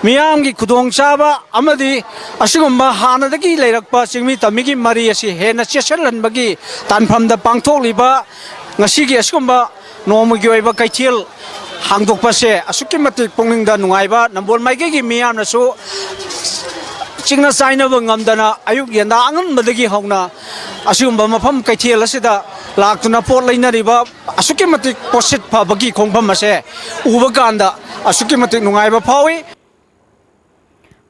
ꯃꯤꯌꯥꯝꯒꯤ ꯈꯨꯗꯣꯡꯆꯥꯕ ꯑꯃꯗꯤ ꯑꯁꯤꯒꯨꯝꯕ ꯍꯥꯟꯅꯗꯒꯤ ꯂꯩꯔꯛꯄ ꯆꯤꯡꯃꯤ ꯇꯝꯃꯤꯒꯤ ꯃꯔꯤ ꯑꯁꯤ ꯍꯦꯟꯅ ꯆꯦꯠꯁꯤꯜꯍꯟꯕꯒꯤ ꯇꯥꯟꯐꯝꯗ ꯄꯥꯡꯊꯣꯛꯂꯤꯕ ꯉꯁꯤꯒꯤ ꯑꯁꯤꯒꯨꯝꯕ ꯅꯣꯡꯃꯒꯤ ꯑꯣꯏꯕ ꯀꯩꯊꯦꯜ ꯍꯥꯡꯗꯣꯛꯄꯁꯦ ꯑꯁꯨꯛꯀꯤ ꯃꯇꯤꯛ ꯄꯨꯛꯅꯤꯡꯗ ꯅꯨꯡꯉꯥꯏꯕ, ꯅꯝꯕꯣꯜ ꯃꯥꯏꯀꯩꯒꯤ ꯃꯤꯌꯥꯝꯅꯁꯨ ꯆꯤꯛꯅ ꯆꯥꯏꯅꯕ ꯉꯝꯗꯅ ꯑꯌꯨꯛ ꯌꯦꯟꯗꯥ ꯑꯉꯟꯕꯗꯒꯤ ꯍꯧꯅ ꯑꯁꯤꯒꯨꯝꯕ ꯃꯐꯝ ꯀꯩꯊꯦꯜ ꯑꯁꯤꯗ ꯂꯥꯛꯇꯨꯅ ꯄꯣꯠ ꯂꯩꯅꯔꯤꯕ ꯑꯁꯨꯛꯀꯤ ꯃꯇꯤꯛ ꯄꯣꯠꯁꯤꯠ ꯐꯕꯒꯤ ꯈꯣꯡꯐꯝ ꯑꯁꯦ ꯎꯕ ꯀꯥꯟꯗ ꯑꯁꯨꯛꯀꯤ ꯃꯇꯤꯛ ꯅꯨꯡꯉꯥꯏꯕ ꯐꯥꯎꯏ꯫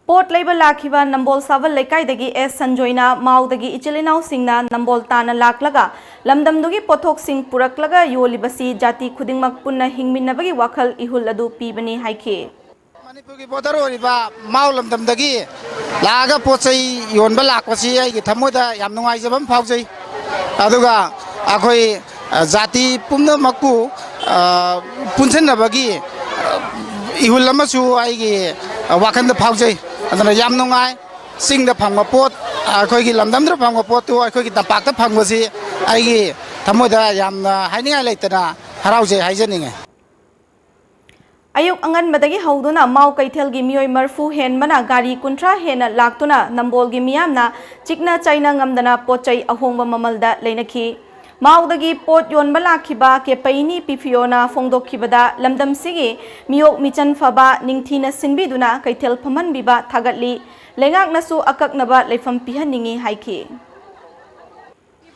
ꯄꯣꯠ ꯂꯩꯕ ꯂꯥꯛꯈꯤꯕ ꯅꯝꯕꯣꯜ ꯁꯥꯕꯜ ꯂꯩꯀꯥꯏꯗꯒꯤ ꯑꯦꯁ ꯁꯟꯖꯣꯏꯅ ꯃꯥꯎꯗꯒꯤ ꯏꯆꯤꯜ ꯏꯅꯥꯎꯁꯤꯡꯅ ꯅꯝꯕꯣꯜ ꯇꯥꯅ ꯂꯥꯛꯂꯒ ꯂꯝꯗꯝꯗꯨꯒꯤ ꯄꯣꯠꯊꯣꯛꯁꯤꯡ ꯄꯨꯔꯛꯂꯒ ꯌꯣꯜꯂꯤꯕꯁꯤ ꯖꯥꯇꯤ ꯈꯨꯗꯤꯡꯃꯛ ꯄꯨꯟꯅ ꯍꯤꯡꯃꯤꯟꯅꯕꯒꯤ ꯋꯥꯈꯜ ꯏꯍꯨꯜ ꯑꯗꯨ ꯄꯤꯕꯅꯤ ꯍꯥꯏꯈꯤ꯫ ꯃꯅꯤꯄꯨꯔꯒꯤ border ꯑꯣꯏꯔꯤꯕ ꯃꯥꯎ ꯂꯝꯗꯝꯗꯒꯤ ꯂꯥꯛꯑꯒ ꯄꯣꯠ ꯆꯩ ꯌꯣꯟꯕ ꯂꯥꯛꯄꯁꯤ ꯑꯩꯒꯤ ꯊꯃꯣꯏꯗ ꯌꯥꯝ ꯅꯨꯡꯉꯥꯏꯖꯕ ꯑꯃ ꯐꯥꯎꯖꯩ꯫ ꯑꯗꯨꯒ ꯑꯩꯈꯣꯏ, ꯑ, ꯖꯥꯇꯤ ꯄꯨꯝꯅꯃꯛꯄꯨ, ꯑ, ꯄꯨꯟꯁꯤꯟꯅꯕꯒꯤ, ꯑ, ꯏꯍꯨꯜ ꯑꯃꯁꯨ ꯑꯩꯒꯤ, ꯑ, ꯋꯥꯈꯜꯗ ꯐꯥꯎꯖꯩ꯫ ꯑꯗꯨꯅ ꯌꯥꯝ ꯅꯨꯡꯉꯥꯏ꯫ ꯆꯤꯡꯗ ꯐꯪꯕ ꯄꯣꯠ, ꯑꯩꯈꯣꯏꯒꯤ ꯂꯝꯗꯝꯗ ꯐꯪꯕ ꯄꯣꯠꯇꯨ ꯑꯩꯈꯣꯏꯒꯤ ꯇꯝꯄꯥꯛꯇ ꯐꯪꯕꯁꯤ ꯑꯩꯒꯤ ꯊꯃꯣꯏꯗ ꯌꯥꯝꯅ ꯍꯥꯏꯅꯤꯡꯉꯥꯏ ꯂꯩꯇꯅ ꯍꯔꯥꯎꯖꯩ ꯍꯥꯏꯖꯅꯤꯡꯉꯤ꯫ ꯑꯌꯨꯛ ꯑꯉꯟꯕꯗꯒꯤ ꯍꯧꯗꯨꯅ ꯃꯥꯎ ꯀꯩꯊꯦꯜꯒꯤ ꯃꯤꯑꯣꯏ ꯃꯔꯤꯐꯨ ꯍꯦꯟꯕꯅ ꯒꯥꯔꯤ ꯀꯨꯟꯊ꯭ꯔꯥ ꯍꯦꯟꯅ ꯂꯥꯛꯇꯨꯅ ꯅꯝꯕꯣꯜꯒꯤ ꯃꯤꯌꯥꯝꯅ ꯆꯤꯛꯅ ꯆꯥꯏꯅ ꯉꯝꯗꯅ ꯄꯣꯠ ꯆꯩ ꯑꯍꯣꯡꯕ ꯃꯃꯜꯗ ꯂꯩꯅꯈꯤ꯫ ꯃꯥꯎꯗꯒꯤ ꯄꯣꯠ ꯌꯣꯟꯕ ꯂꯥꯛꯈꯤꯕ ꯀꯦꯄꯩꯅꯤ ꯄꯤꯐꯤꯌꯣꯅ ꯐꯣꯡꯗꯣꯛꯈꯤꯕꯗ, ꯂꯝꯗꯝꯁꯤꯒꯤ ꯃꯤꯑꯣꯛ ꯃꯤꯆꯟ ꯐꯕ ꯅꯤꯡꯊꯤꯅ ꯁꯤꯟꯕꯤꯗꯨꯅ ꯀꯩꯊꯦꯜ ꯐꯝꯍꯟꯕꯤꯕ ꯊꯥꯒꯠꯂꯤ꯫ ꯂꯩꯉꯥꯛꯅꯁꯨ ꯑꯀꯛꯅꯕ ꯂꯩꯐꯝ ꯄꯤꯍꯟꯅꯤꯡꯏ ꯍꯥꯏꯈꯤ꯫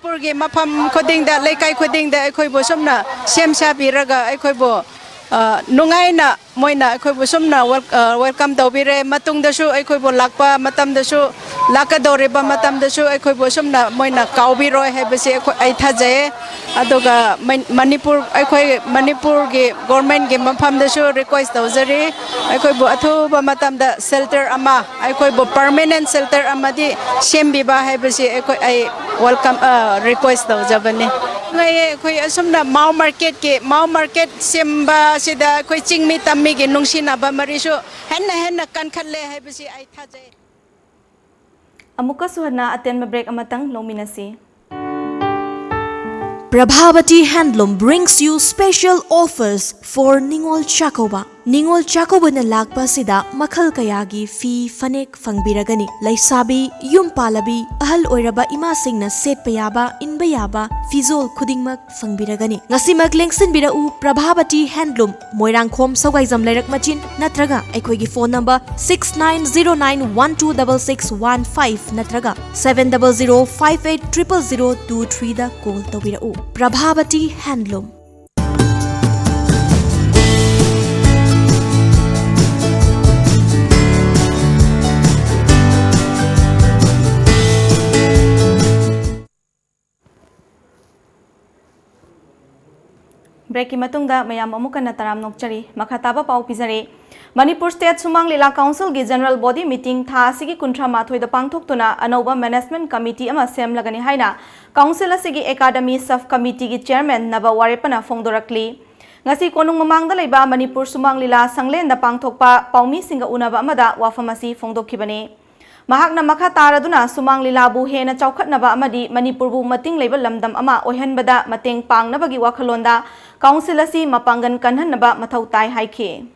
ꯃꯅꯤꯄꯨꯔꯒꯤ ꯃꯐꯝ ꯈꯨꯗꯤꯡꯗ, ꯂꯩꯀꯥꯏ ꯈꯨꯗꯤꯡꯗ ꯑꯩꯈꯣꯏꯕꯨ ꯁꯨꯝꯅ ꯁꯦꯝ ꯁꯥꯕꯤꯔꯒ ꯑꯩꯈꯣꯏꯕꯨ, ꯑ, ꯅꯨꯡꯉꯥꯏꯅ ꯃꯣꯏꯅ ꯑꯩꯈꯣꯏꯕꯨ ꯁꯨꯝꯅ wel-, ꯑ, welcome ꯇꯧꯕꯤꯔꯦ꯫ ꯃꯇꯨꯡꯗꯁꯨ ꯑꯩꯈꯣꯏꯕꯨ ꯂꯥꯛꯄ ꯃꯇꯝꯗꯁꯨ, ꯂꯥꯛꯀꯗꯧꯔꯤꯕ ꯃꯇꯝꯗꯁꯨ ꯑꯩꯈꯣꯏꯕꯨ ꯁꯨꯝꯅ ꯃꯣꯏꯅ ꯀꯥꯎꯕꯤꯔꯣꯏ ꯍꯥꯏꯕꯁꯤ ꯑꯩꯈꯣꯏ, ꯑꯩ ꯊꯥꯖꯩꯌꯦ꯫ ꯑꯗꯨꯒ ꯃꯅꯤꯄꯨꯔ, ꯑꯩꯈꯣꯏ ꯃꯅꯤꯄꯨꯔꯒꯤ ꯒꯣꯔꯃꯦꯟꯒꯤ ꯃꯐꯝꯗꯁꯨ request ꯇꯧꯖꯔꯤ, ꯑꯩꯈꯣꯏꯕꯨ ꯑꯊꯨꯕ ꯃꯇꯝꯗ shelter ꯑꯃ, ꯑꯩꯈꯣꯏꯕꯨ permanent shelter ꯑꯃꯗꯤ ꯁꯦꯝꯕꯤꯕ ꯍꯥꯏꯕꯁꯤ ꯑꯩꯈꯣꯏ, ꯑꯩ welcome, ꯑ, request ꯇꯧꯖꯕꯅꯤ꯫ ꯉꯥꯏꯌꯦ, ꯑꯩꯈꯣꯏ ꯑꯁꯨꯝꯅ ꯃꯥꯎ marketꯀꯤ, ꯃꯥꯎ market ꯁꯦꯝꯕ ꯑꯁꯤꯗ ꯑꯩꯈꯣꯏ ꯆꯤꯡꯃꯤ ꯇꯝꯃꯤꯒꯤ ꯅꯨꯡꯁꯤꯅꯕ ꯃꯔꯤꯁꯨ ꯍꯦꯟꯅ ꯍꯦꯟꯅ ꯀꯟꯈꯠꯂꯦ ꯍꯥꯏꯕꯁꯤ ꯑꯩ ꯊꯥꯖꯩ꯫ ꯑꯃꯨꯛꯀꯁꯨ ꯍꯟꯅ ꯑꯇꯦꯟꯕ break ꯑꯃꯇꯪ ꯂꯧꯃꯤꯟꯅꯁꯤ꯫ Prabhavati Handloom brings you special offers for Ningol Chakkouba. ꯅꯤꯉꯣꯜ ꯆꯥꯛꯀꯧꯕꯅ ꯂꯥꯛꯄ ꯑꯁꯤꯗ ꯃꯈꯜ ꯀꯌꯥꯒꯤ ꯐꯤ, ꯐꯅꯦꯛ ꯐꯪꯕꯤꯔꯒꯅꯤ꯫ ꯂꯩꯁꯥꯕꯤ, ꯌꯨꯝ ꯄꯥꯜꯂꯕꯤ, ꯑꯍꯜ ꯑꯣꯏꯔꯕ ꯏꯃꯥꯁꯤꯡꯅ ꯁꯦꯠꯄ ꯌꯥꯕ, ꯏꯟꯕ ꯌꯥꯕ ꯐꯤꯖꯣꯜ ꯈꯨꯗꯤꯡꯃꯛ ꯐꯪꯕꯤꯔꯒꯅꯤ꯫ ꯉꯁꯤꯃꯛ ꯂꯦꯡꯁꯤꯟꯕꯤꯔꯛꯎ, ꯄ꯭ꯔꯚꯥꯕꯇꯤ ꯍꯦꯟꯗꯂꯨꯝ, ꯃꯣꯏꯔꯥꯡꯈꯣꯝ, ꯁꯧꯒꯥꯏꯖꯝ ꯂꯩꯔꯛ ꯃꯆꯤꯟ, ꯅꯠꯇ꯭ꯔꯒ ꯑꯩꯈꯣꯏꯒꯤ phone number six nine zero nine one two double six one five ꯅꯠꯇ꯭ꯔꯒ seven double zero five eight triple zero two three ꯗ call ꯇꯧꯕꯤꯔꯛꯎ꯫ ꯄ꯭ꯔꯚꯥꯕꯇꯤ ꯍꯦꯟꯗꯂꯨꯝ꯫ Breakꯀꯤ ꯃꯇꯨꯡꯗ ꯃꯌꯥꯝ ꯑꯃꯨꯛ ꯍꯟꯅ ꯇꯔꯥꯝꯅ ꯑꯣꯛꯆꯔꯤ꯫ ꯃꯈꯥ ꯇꯥꯕ ꯄꯥꯎ ꯄꯤꯖꯔꯤ꯫ ꯃꯅꯤꯄꯨꯔ State ꯁꯨꯃꯥꯡ ꯂꯤꯂꯥ Councilꯒꯤ General Body Meeting ꯊꯥ ꯑꯁꯤꯒꯤ ꯀꯨꯟꯊ꯭ꯔꯥ ꯃꯥꯊꯣꯏꯗ ꯄꯥꯡꯊꯣꯛꯇꯨꯅ ꯑꯅꯧꯕ Management Committee ꯑꯃ ꯁꯦꯝꯂꯒꯅꯤ ꯍꯥꯏꯅ Council ꯑꯁꯤꯒꯤ Academy Sub Committeeꯒꯤ Chairman ꯅꯕ ꯋꯥꯔꯦꯞꯄꯅ ꯐꯣꯡꯗꯣꯔꯛꯂꯤ꯫ ꯉꯁꯤ ꯀꯣꯅꯨꯡ ꯃꯃꯥꯡꯗ ꯂꯩꯕ ꯃꯅꯤꯄꯨꯔ ꯁꯨꯃꯥꯡ ꯂꯤꯂꯥ ꯁꯪꯂꯦꯟꯗ ꯄꯥꯡꯊꯣꯛꯄ ꯄꯥꯎꯃꯤꯁꯤꯡꯒ ꯎꯅꯕ ꯑꯃꯗ ꯋꯥꯐꯝ ꯑꯁꯤ ꯐꯣꯡꯗꯣꯛꯈꯤꯕꯅꯤ꯫ ꯃꯍꯥꯛꯅ ꯃꯈꯥ ꯇꯥꯔꯗꯨꯅ ꯁꯨꯃꯥꯡ ꯂꯤꯂꯥꯕꯨ ꯍꯦꯟꯅ ꯆꯥꯎꯈꯠꯅꯕ ꯑꯃꯗꯤ ꯃꯅꯤꯄꯨꯔꯕꯨ ꯃꯇꯤꯡ ꯂꯩꯕ ꯂꯝꯗꯝ ꯑꯃ ꯑꯣꯏꯍꯟꯕꯗ ꯃꯇꯦꯡ ꯄꯥꯡꯅꯕꯒꯤ ꯋꯥꯈꯜꯂꯣꯟꯗ Council ꯑꯁꯤ ꯃꯄꯥꯡꯒꯜ ꯀꯟꯍꯟꯅꯕ ꯃꯊꯧ ꯇꯥꯏ ꯍꯥꯏꯈꯤ꯫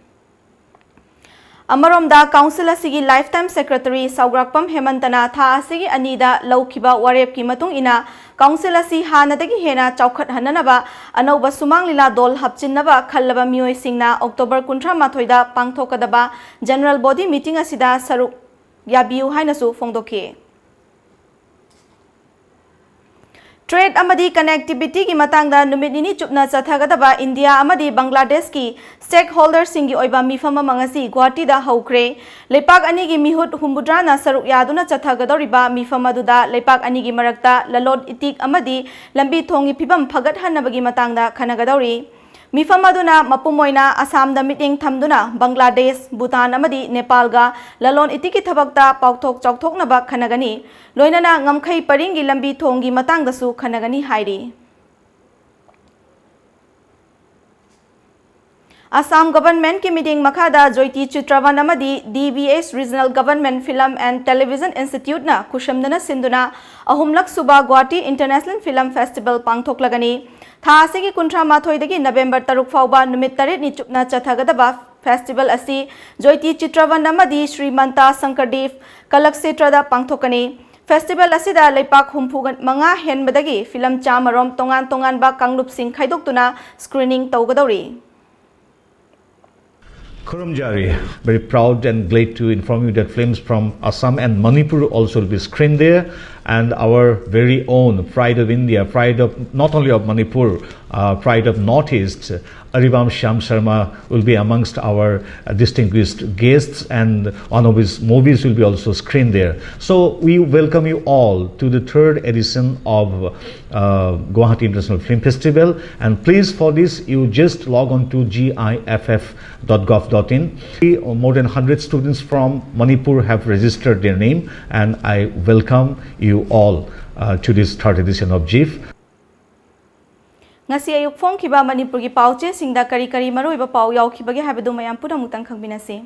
ꯑꯃꯔꯣꯝꯗ, ꯀꯥꯎꯟꯁꯤꯜ ꯑꯁꯤꯒꯤ ꯂꯥꯏꯐ ꯇꯥꯏꯝ ꯁꯦꯀ꯭ꯔꯦꯇꯔꯤ ꯁꯥꯎꯒ꯭ꯔꯥꯛꯄꯝ ꯍꯦꯃꯟꯇꯅ ꯊꯥ ꯑꯁꯤꯒꯤ ꯑꯅꯤꯗ ꯂꯧꯈꯤꯕ ꯋꯥꯔꯦꯞꯀꯤ ꯃꯇꯨꯡ ꯏꯟꯅ ꯀꯥꯎꯟꯁꯤꯜ ꯑꯁꯤ ꯍꯥꯟꯅꯗꯒꯤ ꯍꯦꯟꯅ ꯆꯥꯎꯈꯠꯍꯟꯅꯅꯕ ꯑꯅꯧꯕ ꯁꯨꯃꯥꯡ ꯂꯤꯂꯥ ꯗꯣꯜ ꯍꯥꯞꯆꯤꯟꯅꯕ ꯈꯜꯂꯕ ꯃꯤꯑꯣꯏꯁꯤꯡꯅ ꯑꯣꯛꯇꯣꯕꯔ ꯀꯨꯟꯊ꯭ꯔꯥ ꯃꯥꯊꯣꯏꯗ ꯄꯥꯡꯊꯣꯛꯀꯗꯕ ꯖꯦꯅꯔꯦꯜ ꯕꯣꯗꯤ ꯃꯤꯇꯤꯡ ꯑꯁꯤꯗ ꯁꯔꯨꯛ ꯌꯥꯕꯤꯌꯨ ꯍꯥꯏꯅꯁꯨ ꯐꯣꯡꯗꯣꯛꯈꯤ꯫ ꯇ꯭ꯔꯦꯗ ꯑꯃꯗꯤ ꯀꯅꯦꯛꯇꯤꯚꯤꯇꯤꯒꯤ ꯃꯇꯥꯡꯗ ꯅꯨꯃꯤꯠ ꯅꯤꯅꯤ ꯆꯨꯞꯅ ꯆꯠꯊꯒꯗꯕ ꯏꯟꯗꯤꯌꯥ ꯑꯃꯗꯤ ꯕꯪꯒ꯭ꯂꯥꯗꯦꯁꯀꯤ ꯁ꯭ꯇꯦꯛ ꯍꯣꯜꯗꯔꯁꯤꯡꯒꯤ ꯑꯣꯏꯕ ꯃꯤꯐꯝ ꯑꯃ ꯉꯁꯤ ꯒꯨꯋꯥꯍꯥꯇꯤꯗ ꯍꯧꯈ꯭ꯔꯦ꯫ ꯂꯩꯄꯥꯛ ꯑꯅꯤꯒꯤ ꯃꯤꯍꯨꯠ ꯍꯨꯝꯐꯨꯇꯔꯥꯅ ꯁꯔꯨꯛ ꯌꯥꯗꯨꯅ ꯆꯠꯊꯒꯗꯧꯔꯤꯕ ꯃꯤꯐꯝ ꯑꯗꯨꯗ ꯂꯩꯄꯥꯛ ꯑꯅꯤꯒꯤ ꯃꯔꯛꯇ ꯂꯂꯣꯟ ꯏꯇꯤꯛ ꯑꯃꯗꯤ ꯂꯝꯕꯤ ꯊꯣꯡꯒꯤ ꯐꯤꯕꯝ ꯐꯒꯠꯍꯟꯅꯕꯒꯤ ꯃꯇꯥꯡꯗ ꯈꯟꯅꯒꯗꯧꯔꯤ꯫ ꯃꯤꯐꯝ ꯑꯗꯨꯅ ꯃꯄꯨꯝ ꯑꯣꯏꯅ ꯑꯁꯥꯝꯗ ꯃꯤꯠꯌꯦꯡ ꯊꯝꯗꯨꯅ ꯕꯪꯒ꯭ꯂꯥꯗꯦꯁ, ꯚꯨꯇꯥꯟ ꯑꯃꯗꯤ ꯅꯦꯄꯥꯜꯒ ꯂꯂꯣꯟ ꯏꯇꯤꯛꯀꯤ ꯊꯕꯛꯇ ꯄꯥꯎꯊꯣꯛ ꯆꯥꯎꯊꯣꯛꯅꯕ ꯈꯟꯅꯒꯅꯤ꯫ ꯂꯣꯏꯅꯅ ꯉꯝꯈꯩ ꯄꯔꯤꯡꯒꯤ ꯂꯝꯕꯤ ꯊꯣꯡꯒꯤ ꯃꯇꯥꯡꯗꯁꯨ ꯈꯟꯅꯒꯅꯤ ꯍꯥꯏꯔꯤ꯫ ꯑꯁꯥꯝ ꯒꯚꯔꯟꯃꯦꯟꯠꯀꯤ ꯃꯤꯠꯌꯦꯡ ꯃꯈꯥꯗ ꯖꯣꯏꯇꯤ ꯆꯤꯇ꯭ꯔꯕꯟ ꯑꯃꯗꯤ D B S Regional Government Film and Television Instituteꯅ ꯈꯨꯠꯁꯝꯅꯅ ꯁꯤꯟꯗꯨꯅ ꯑꯍꯨꯝꯂꯛ ꯁꯨꯕ ꯒꯨꯋꯥꯍꯥꯇꯤ International Film Festival ꯄꯥꯡꯊꯣꯛꯂꯒꯅꯤ꯫ ꯊꯥ ꯑꯁꯤꯒꯤ ꯀꯨꯟꯊ꯭ꯔꯥ ꯃꯥꯊꯣꯏꯗꯒꯤ ꯅꯕꯦꯝꯕꯔ ꯇꯔꯨꯛ ꯐꯥꯎꯕ ꯅꯨꯃꯤꯠ ꯇꯔꯦꯠꯅꯤ ꯆꯨꯞꯅ ꯆꯠꯊꯒꯗꯕ ꯐꯦꯁꯇꯤꯚꯦꯜ ꯑꯁꯤ ꯖꯣꯏꯇꯤ ꯆꯤꯇ꯭ꯔꯕꯟ ꯑꯃꯗꯤ ꯁ꯭ꯔꯤ ꯃꯟꯇꯥ ꯁꯪꯀꯔꯗꯦꯕ ꯀꯂꯛꯁꯦꯇ꯭ꯔꯗ ꯄꯥꯡꯊꯣꯛꯀꯅꯤ꯫ ꯐꯦꯁꯇꯤꯚꯦꯜ ꯑꯁꯤꯗ ꯂꯩꯄꯥꯛ ꯍꯨꯝꯐꯨ ꯃꯉꯥ ꯍꯦꯟꯕꯗꯒꯤ ꯐꯤꯂꯝ ꯆꯥꯝꯃꯔꯣꯝ ꯇꯣꯉꯥꯟ ꯇꯣꯉꯥꯟꯕ ꯀꯥꯡꯂꯨꯞꯁꯤꯡ ꯈꯥꯏꯗꯣꯛꯇꯨꯅ screening ꯇꯧꯒꯗꯧꯔꯤ꯫ Khurumjari, very proud and glad to inform you that films from Assam and Manipur also will be screened there, and our very own pride of India, pride of not only of Manipur, uh, pride of Northeast, Aribam Shyam Sharma will be amongst our uh, distinguished guests, and one of his movies will be also screened there. So we welcome you all to the third edition of uh, Guwahati International Film Festival. And please, for this, you just log on to giff dot gov dot in. More than hundred students from Manipur have registered their name, and I welcome you all uh, to this third edition of GIFF. ꯉꯁꯤ ꯑꯌꯨꯛ ꯐꯣꯡꯈꯤꯕ ꯃꯅꯤꯄꯨꯔꯒꯤ ꯄꯥꯎ ꯆꯦꯁꯤꯡꯗ ꯀꯔꯤ ꯀꯔꯤ ꯃꯔꯨꯑꯣꯏꯕ ꯄꯥꯎ ꯌꯥꯎꯈꯤꯕꯒꯦ ꯍꯥꯏꯕꯗꯨ ꯃꯌꯥꯝ ꯄꯨꯝꯅꯃꯛꯇꯪ ꯈꯪꯃꯤꯟꯅꯁꯤ꯫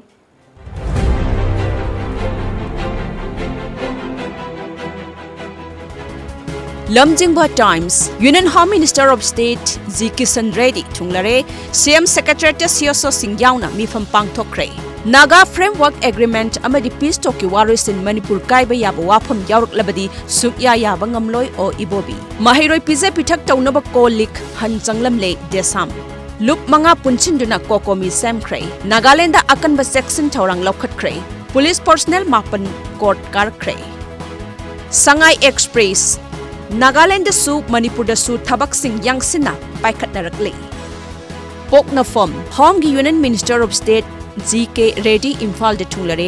lamjingba Times, Union Home Minister of State G Kishan Reddy ꯊꯨꯡꯂꯔꯦ꯫ ꯁꯤ ꯑꯦꯝ Secretariat ꯇ ꯁꯤ ꯑꯦꯁ ꯑꯣꯁꯤꯡ ꯌꯥꯎꯅ ꯃꯤꯐꯝ ꯄꯥꯡꯊꯣꯛꯈ꯭ꯔꯦ꯫ ꯅꯥꯒꯥ Framework Agreement ꯑꯃꯗꯤ peace talkꯀꯤ ꯋꯥꯔꯣꯏꯁꯤꯟ ꯃꯅꯤꯄꯨꯔ ꯀꯥꯏꯕ ꯌꯥꯕ ꯋꯥꯐꯝ ꯌꯥꯎꯔꯛꯂꯕꯗꯤ ꯁꯨꯛꯌꯥ ꯌꯥꯕ ꯉꯝꯂꯣꯏ ꯑꯣ ꯏꯕꯣꯕꯤ꯫ ꯃꯍꯩꯔꯣꯏ ꯄꯤꯖ ꯄꯤꯊꯛ ꯇꯧꯅꯕ ꯀꯣꯜ ꯂꯤꯛ ꯍꯟ ꯆꯪꯂꯝꯂꯦ ꯗꯦꯁꯥꯝ꯫ ꯂꯨꯞ ꯃꯉꯥ ꯄꯨꯟꯁꯤꯟꯗꯨꯅ COCOMI ꯁꯦꯝꯈ꯭ꯔꯦ꯫ ꯅꯥꯒꯥꯂꯦꯟꯗ ꯑꯀꯟꯕ ꯆꯦꯛꯁꯤꯟ ꯊꯧꯔꯥꯡ ꯂꯧꯈꯠꯈ꯭ꯔꯦ꯫ ꯄꯨꯂꯤꯁ personnel ꯃꯥꯄꯟ court ꯀꯥꯔꯛꯈ꯭ꯔꯦ꯫ ꯁꯉꯥꯏ Express꯫ ꯅꯥꯒꯥꯂꯦꯟꯗꯁꯨ ꯃꯅꯤꯄꯨꯔꯗꯁꯨ ꯊꯕꯛꯁꯤꯡ ꯌꯥꯡꯁꯤꯟꯅ ꯄꯥꯏꯈꯠꯅꯔꯛꯂꯤ꯫ ꯄꯣꯛꯅꯐꯝ꯫ Homeꯒꯤ Union Minister of State G K Reddy ꯏꯝꯐꯥꯜꯗ ꯊꯨꯡꯂꯔꯦ꯫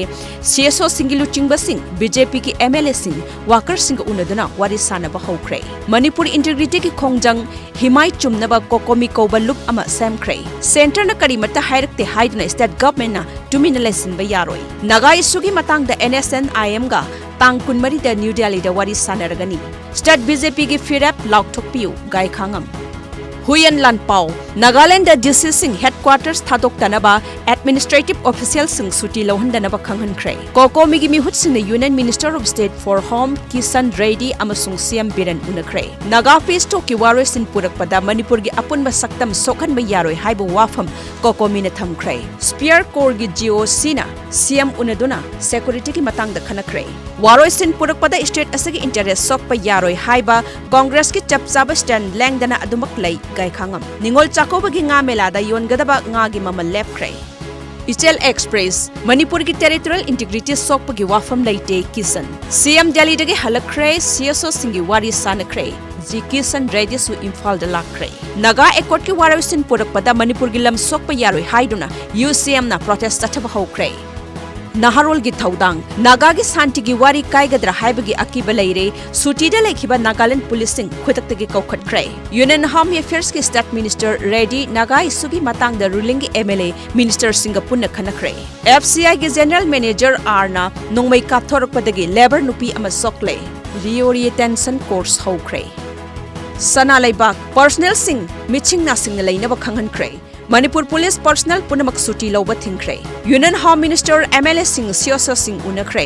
CSOꯁꯤꯡꯒꯤ ꯂꯨꯆꯤꯡꯕꯁꯤꯡ, BJPꯒꯤ MLAꯁꯤꯡ, workerꯁꯤꯡꯒ ꯎꯅꯗꯨꯅ ꯋꯥꯔꯤ ꯁꯥꯟꯅꯕ ꯍꯧꯈ꯭ꯔꯦ꯫ ꯃꯅꯤꯄꯨꯔ integrityꯒꯤ ꯈꯣꯡꯖꯪ ꯍꯤꯃꯥꯏ ꯆꯨꯝꯅꯕ COCOMI ꯀꯧꯕ ꯂꯨꯞ ꯑꯃ ꯁꯦꯝꯈ꯭ꯔꯦ꯫ Centreꯅ ꯀꯔꯤꯃꯠꯇ ꯍꯥꯏꯔꯛꯇꯦ ꯍꯥꯏꯗꯨꯅ state governmentꯅ ꯇꯨꯃꯤꯟꯅ ꯂꯩꯁꯤꯟꯕ ꯌꯥꯔꯣꯏ꯫ ꯅꯥꯒꯥ issueꯒꯤ ꯃꯇꯥꯡꯗ NSCN-IMꯒ ꯇꯥꯡ ꯀꯨꯟꯃꯔꯤꯗ ꯅ꯭ꯌꯨ ꯗꯦꯜꯂꯤꯗ ꯋꯥꯔꯤ ꯁꯥꯟꯅꯔꯒꯅꯤ꯫ State BJPꯒꯤ ꯐꯤꯔꯦꯞ ꯂꯥꯎꯊꯣꯛꯄꯤꯌꯨ, ꯒꯥꯏꯈꯥꯉꯝ꯫ ꯍꯨꯏꯌꯦꯟ ꯂꯥꯟꯄꯥꯎ꯫ ꯅꯥꯒꯥꯂꯦꯟꯗ DCꯁꯤꯡ headquarters ꯊꯥꯗꯣꯛꯇꯅꯕ administrative officialꯁꯤꯡ ꯁꯨꯇꯤ ꯂꯧꯍꯟꯗꯅꯕ ꯈꯪꯍꯟꯈ꯭ꯔꯦ꯫ COCOMIꯒꯤ ꯃꯤꯍꯨꯠꯁꯤꯡꯅ Union Minister of State for Home Kishan Reddy ꯑꯃꯁꯨꯡ CM ꯕꯤꯔꯦꯟ ꯎꯅꯈ꯭ꯔꯦ꯫ ꯅꯥꯒꯥ peace talkꯀꯤ ꯋꯥꯔꯣꯏꯁꯤꯟ ꯄꯨꯔꯛꯄꯗ ꯃꯅꯤꯄꯨꯔꯒꯤ ꯑꯄꯨꯟꯕ ꯁꯛꯇꯝ ꯁꯣꯛꯍꯟꯕ ꯌꯥꯔꯣꯏ ꯍꯥꯏꯕ ꯋꯥꯐꯝ COCOMIꯅ ꯊꯝꯈ꯭ꯔꯦ꯫ Spear Corpsꯀꯤ GOCꯅ CM ꯎꯅꯗꯨꯅ securityꯒꯤ ꯃꯇꯥꯡꯗ ꯈꯟꯅꯈ꯭ꯔꯦ꯫ ꯋꯥꯔꯣꯏꯁꯤꯟ ꯄꯨꯔꯛꯄꯗ state ꯑꯁꯤꯒꯤ interest ꯁꯣꯛꯄ ꯌꯥꯔꯣꯏ ꯍꯥꯏꯕ Congressꯀꯤ ꯆꯞ ꯆꯥꯕ stand ꯂꯦꯡꯗꯅ ꯑꯗꯨꯃꯛ ꯂꯩ, ꯒꯥꯏꯈꯥꯉꯝ꯫ ꯅꯤꯉꯣꯜ ꯆꯥꯛꯀꯧꯕꯒꯤ ꯉꯥ ꯃꯦꯂꯥꯗ ꯌꯣꯟꯒꯗꯕ ꯉꯥꯒꯤ ꯃꯃꯜ ꯂꯦꯞꯈ꯭ꯔꯦ꯫ ꯏꯆꯦꯜ Express꯫ ꯃꯅꯤꯄꯨꯔꯒꯤ territorial integrity ꯁꯣꯛꯄꯒꯤ ꯋꯥꯐꯝ ꯂꯩꯇꯦ, ꯀꯤꯁꯟ꯫ CM ꯗꯦꯜꯂꯤꯗꯒꯤ ꯍꯜꯂꯛꯈ꯭ꯔꯦ, CSOꯁꯤꯡꯒꯤ ꯋꯥꯔꯤ ꯁꯥꯟꯅꯈ꯭ꯔꯦ꯫ ꯖꯤ ꯀꯤꯁꯟ ꯔꯦꯗꯤꯁꯨ ꯏꯝꯐꯥꯜꯗ ꯂꯥꯛꯈ꯭ꯔꯦ꯫ ꯅꯥꯒꯥ Accordꯀꯤ ꯋꯥꯔꯣꯏꯁꯤꯟ ꯄꯨꯔꯛꯄꯗ ꯃꯅꯤꯄꯨꯔꯒꯤ ꯂꯝ ꯁꯣꯛꯄ ꯌꯥꯔꯣꯏ ꯍꯥꯏꯗꯨꯅ UCMꯅ protest ꯆꯠꯊꯕ ꯍꯧꯈ꯭ꯔꯦ꯫ ꯅꯍꯥꯔꯣꯜꯒꯤ ꯊꯧꯗꯥꯡ꯫ ꯅꯥꯒꯥꯒꯤ ꯁꯥꯟꯇꯤꯒꯤ ꯋꯥꯔꯤ ꯀꯥꯏꯒꯗ꯭ꯔꯥ ꯍꯥꯏꯕꯒꯤ ꯑꯀꯤꯕ ꯂꯩꯔꯦ꯫ ꯁꯨꯇꯤꯗ ꯂꯩꯈꯤꯕ ꯅꯥꯒꯥꯂꯦꯟ ꯄꯨꯂꯤꯁꯁꯤꯡ ꯈꯨꯗꯛꯇꯒꯤ ꯀꯧꯈꯠꯈ꯭ꯔꯦ꯫ Union Home Affairsꯀꯤ state minister ꯔꯦꯗꯤ ꯅꯥꯒꯥ issueꯒꯤ ꯃꯇꯥꯡꯗ rulingꯒꯤ MLA ministerꯁꯤꯡꯒ ꯄꯨꯟꯅ ꯈꯟꯅꯈ꯭ꯔꯦ꯫ FCIꯒꯤ general manager Rꯅ ꯅꯣꯡꯃꯩ ꯀꯥꯞꯊꯣꯔꯛꯄꯗꯒꯤ labour ꯅꯨꯄꯤ ꯑꯃ ꯁꯣꯛꯂꯦ꯫ Reorientation course ꯍꯧꯈ꯭ꯔꯦ꯫ ꯁꯅꯥ ꯂꯩꯕꯥꯛ꯫ Personnelꯁꯤꯡ ꯃꯤꯠꯁꯤꯡ ꯅꯥꯁꯤꯡꯅ ꯂꯩꯅꯕ ꯈꯪꯍꯟꯈ꯭ꯔꯦ꯫ ꯃꯅꯤꯄꯨꯔ ꯄꯨꯂꯤꯁ personnel ꯄꯨꯝꯅꯃꯛ ꯁꯨꯇꯤ ꯂꯧꯕ ꯊꯤꯡꯈ꯭ꯔꯦ꯫ Union Home Minister, MLAꯁꯤꯡ, CSOꯁꯤꯡ ꯎꯅꯈ꯭ꯔꯦ꯫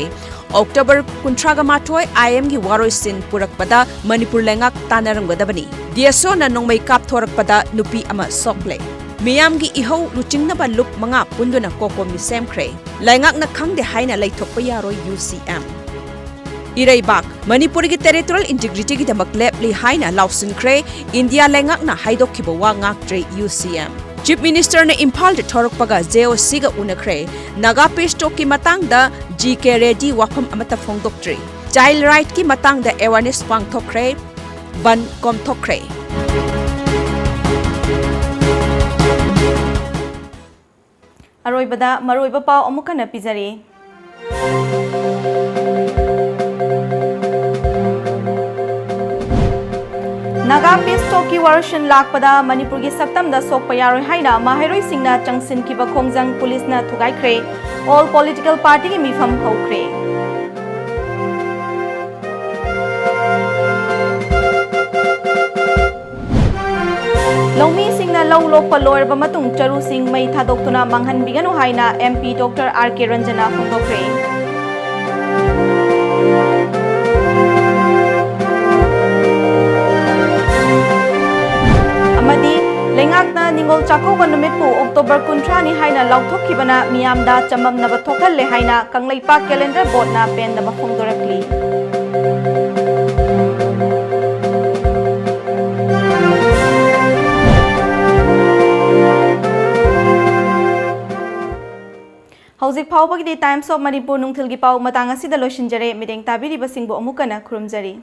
October ꯀꯨꯟꯊ꯭ꯔꯥꯒ ꯃꯥꯊꯣꯏ IMꯒꯤ ꯋꯥꯔꯣꯏꯁꯤꯟ ꯄꯨꯔꯛꯄꯗ ꯃꯅꯤꯄꯨꯔ ꯂꯩꯉꯥꯛ ꯇꯥꯟꯅꯔꯝꯒꯗꯕꯅꯤ꯫ DSOꯅ ꯅꯣꯡꯃꯩ ꯀꯥꯞꯊꯣꯔꯛꯄꯗ ꯅꯨꯄꯤ ꯑꯃ ꯁꯣꯛꯂꯦ꯫ ꯃꯤꯌꯥꯝꯒꯤ ꯏꯍꯧ ꯂꯨꯆꯤꯡꯅꯕ ꯂꯨꯞ ꯃꯉꯥ ꯄꯨꯟꯗꯨꯅ COCOMI ꯁꯦꯝꯈ꯭ꯔꯦ꯫ ꯂꯩꯉꯥꯛꯅ ꯈꯪꯗꯦ ꯍꯥꯏꯅ ꯂꯩꯊꯣꯛꯄ ꯌꯥꯔꯣꯏ UCM꯫ ꯏꯔꯩꯕꯥꯛ, ꯃꯅꯤꯄꯨꯔꯒꯤ territorial integrityꯒꯤꯗꯃꯛ ꯂꯦꯞꯂꯤ ꯍꯥꯏꯅ ꯂꯥꯎꯁꯤꯟꯈ꯭ꯔꯦ꯫ ꯏꯟꯗꯤꯌꯥ ꯂꯩꯉꯥꯛꯅ ꯍꯥꯏꯗꯣꯛꯈꯤꯕ ꯋꯥ ꯉꯥꯛꯇ꯭ꯔꯦ UCM꯫ Chief Ministerꯅ ꯏꯝꯐꯥꯜꯗ ꯊꯣꯔꯛꯄꯒ JOCꯒ ꯎꯅꯈ꯭ꯔꯦ꯫ Naga Peace Talkꯀꯤ ꯃꯇꯥꯡꯗ G K Reddy ꯋꯥꯐꯝ ꯑꯃꯠꯇ ꯐꯣꯡꯗꯣꯛꯇ꯭ꯔꯤ꯫ Child Rightꯀꯤ ꯃꯇꯥꯡꯗ awareness ꯄꯥꯡꯊꯣꯛꯈ꯭ꯔꯦ꯫ ꯕꯟ ꯀꯣꯝꯊꯣꯛꯈ꯭ꯔꯦ꯫ ꯑꯔꯣꯏꯕꯗ ꯃꯔꯨꯑꯣꯏꯕ ꯄꯥꯎ ꯑꯃꯨꯛ ꯍꯟꯅ ꯄꯤꯖꯔꯤ꯫ Naga Peace Talkꯀꯤ ꯋꯥꯔꯣꯏꯁꯤꯟ ꯂꯥꯛꯄꯗ ꯃꯅꯤꯄꯨꯔꯒꯤ ꯁꯛꯇꯝꯗ ꯁꯣꯛꯄ ꯌꯥꯔꯣꯏ ꯍꯥꯏꯅ ꯃꯍꯩꯔꯣꯏꯁꯤꯡꯅ ꯆꯪꯁꯤꯟꯈꯤꯕ ꯈꯣꯡꯖꯪ ꯄꯨꯂꯤꯁꯅ ꯊꯨꯒꯥꯏꯈ꯭ꯔꯦ꯫ All political partyꯒꯤ ꯃꯤꯐꯝ ꯍꯧꯈ꯭ꯔꯦ꯫ ꯂꯧꯃꯤꯁꯤꯡꯅ ꯂꯧ ꯂꯣꯛꯄ ꯂꯣꯏꯔꯕ ꯃꯇꯨꯡ ꯆꯔꯨꯁꯤꯡ ꯃꯩ ꯊꯥꯗꯣꯛꯇꯨꯅ ꯃꯥꯡꯍꯟꯕꯤꯒꯅꯨ ꯍꯥꯏꯅ MP Doctor R K Ranjana ꯐꯣꯡꯗꯣꯛꯈ꯭ꯔꯦ꯫ ꯑꯃꯗꯤ ꯂꯩꯉꯥꯛꯅ ꯅꯤꯉꯣꯜ ꯆꯥꯛꯀꯧꯕ ꯅꯨꯃꯤꯠꯄꯨ October ꯀꯨꯟꯊ꯭ꯔꯥꯅꯤ ꯍꯥꯏꯅ ꯂꯥꯎꯊꯣꯛꯈꯤꯕꯅ ꯃꯤꯌꯥꯝꯗ ꯆꯃꯝꯅꯕ ꯊꯣꯛꯍꯜꯂꯦ ꯍꯥꯏꯅ ꯀꯪꯂꯩꯄꯥꯛ Calendar Boardꯅ ꯄꯦꯟꯗꯕ ꯐꯣꯡꯗꯣꯔꯛꯂꯤ꯫ ꯍꯧꯖꯤꯛ ꯐꯥꯎꯕꯒꯤꯗꯤ Times of Manipur ꯅꯨꯡꯊꯤꯜꯒꯤ ꯄꯥꯎ ꯃꯇꯥꯡ ꯑꯁꯤꯗ ꯂꯣꯏꯁꯤꯟꯖꯔꯦ꯫ ꯃꯤꯠꯌꯦꯡ ꯇꯥꯕꯤꯔꯤꯕꯁꯤꯡꯕꯨ ꯑꯃꯨꯛ ꯍꯟꯅ ꯈꯨꯔꯨꯝꯖꯔꯤ꯫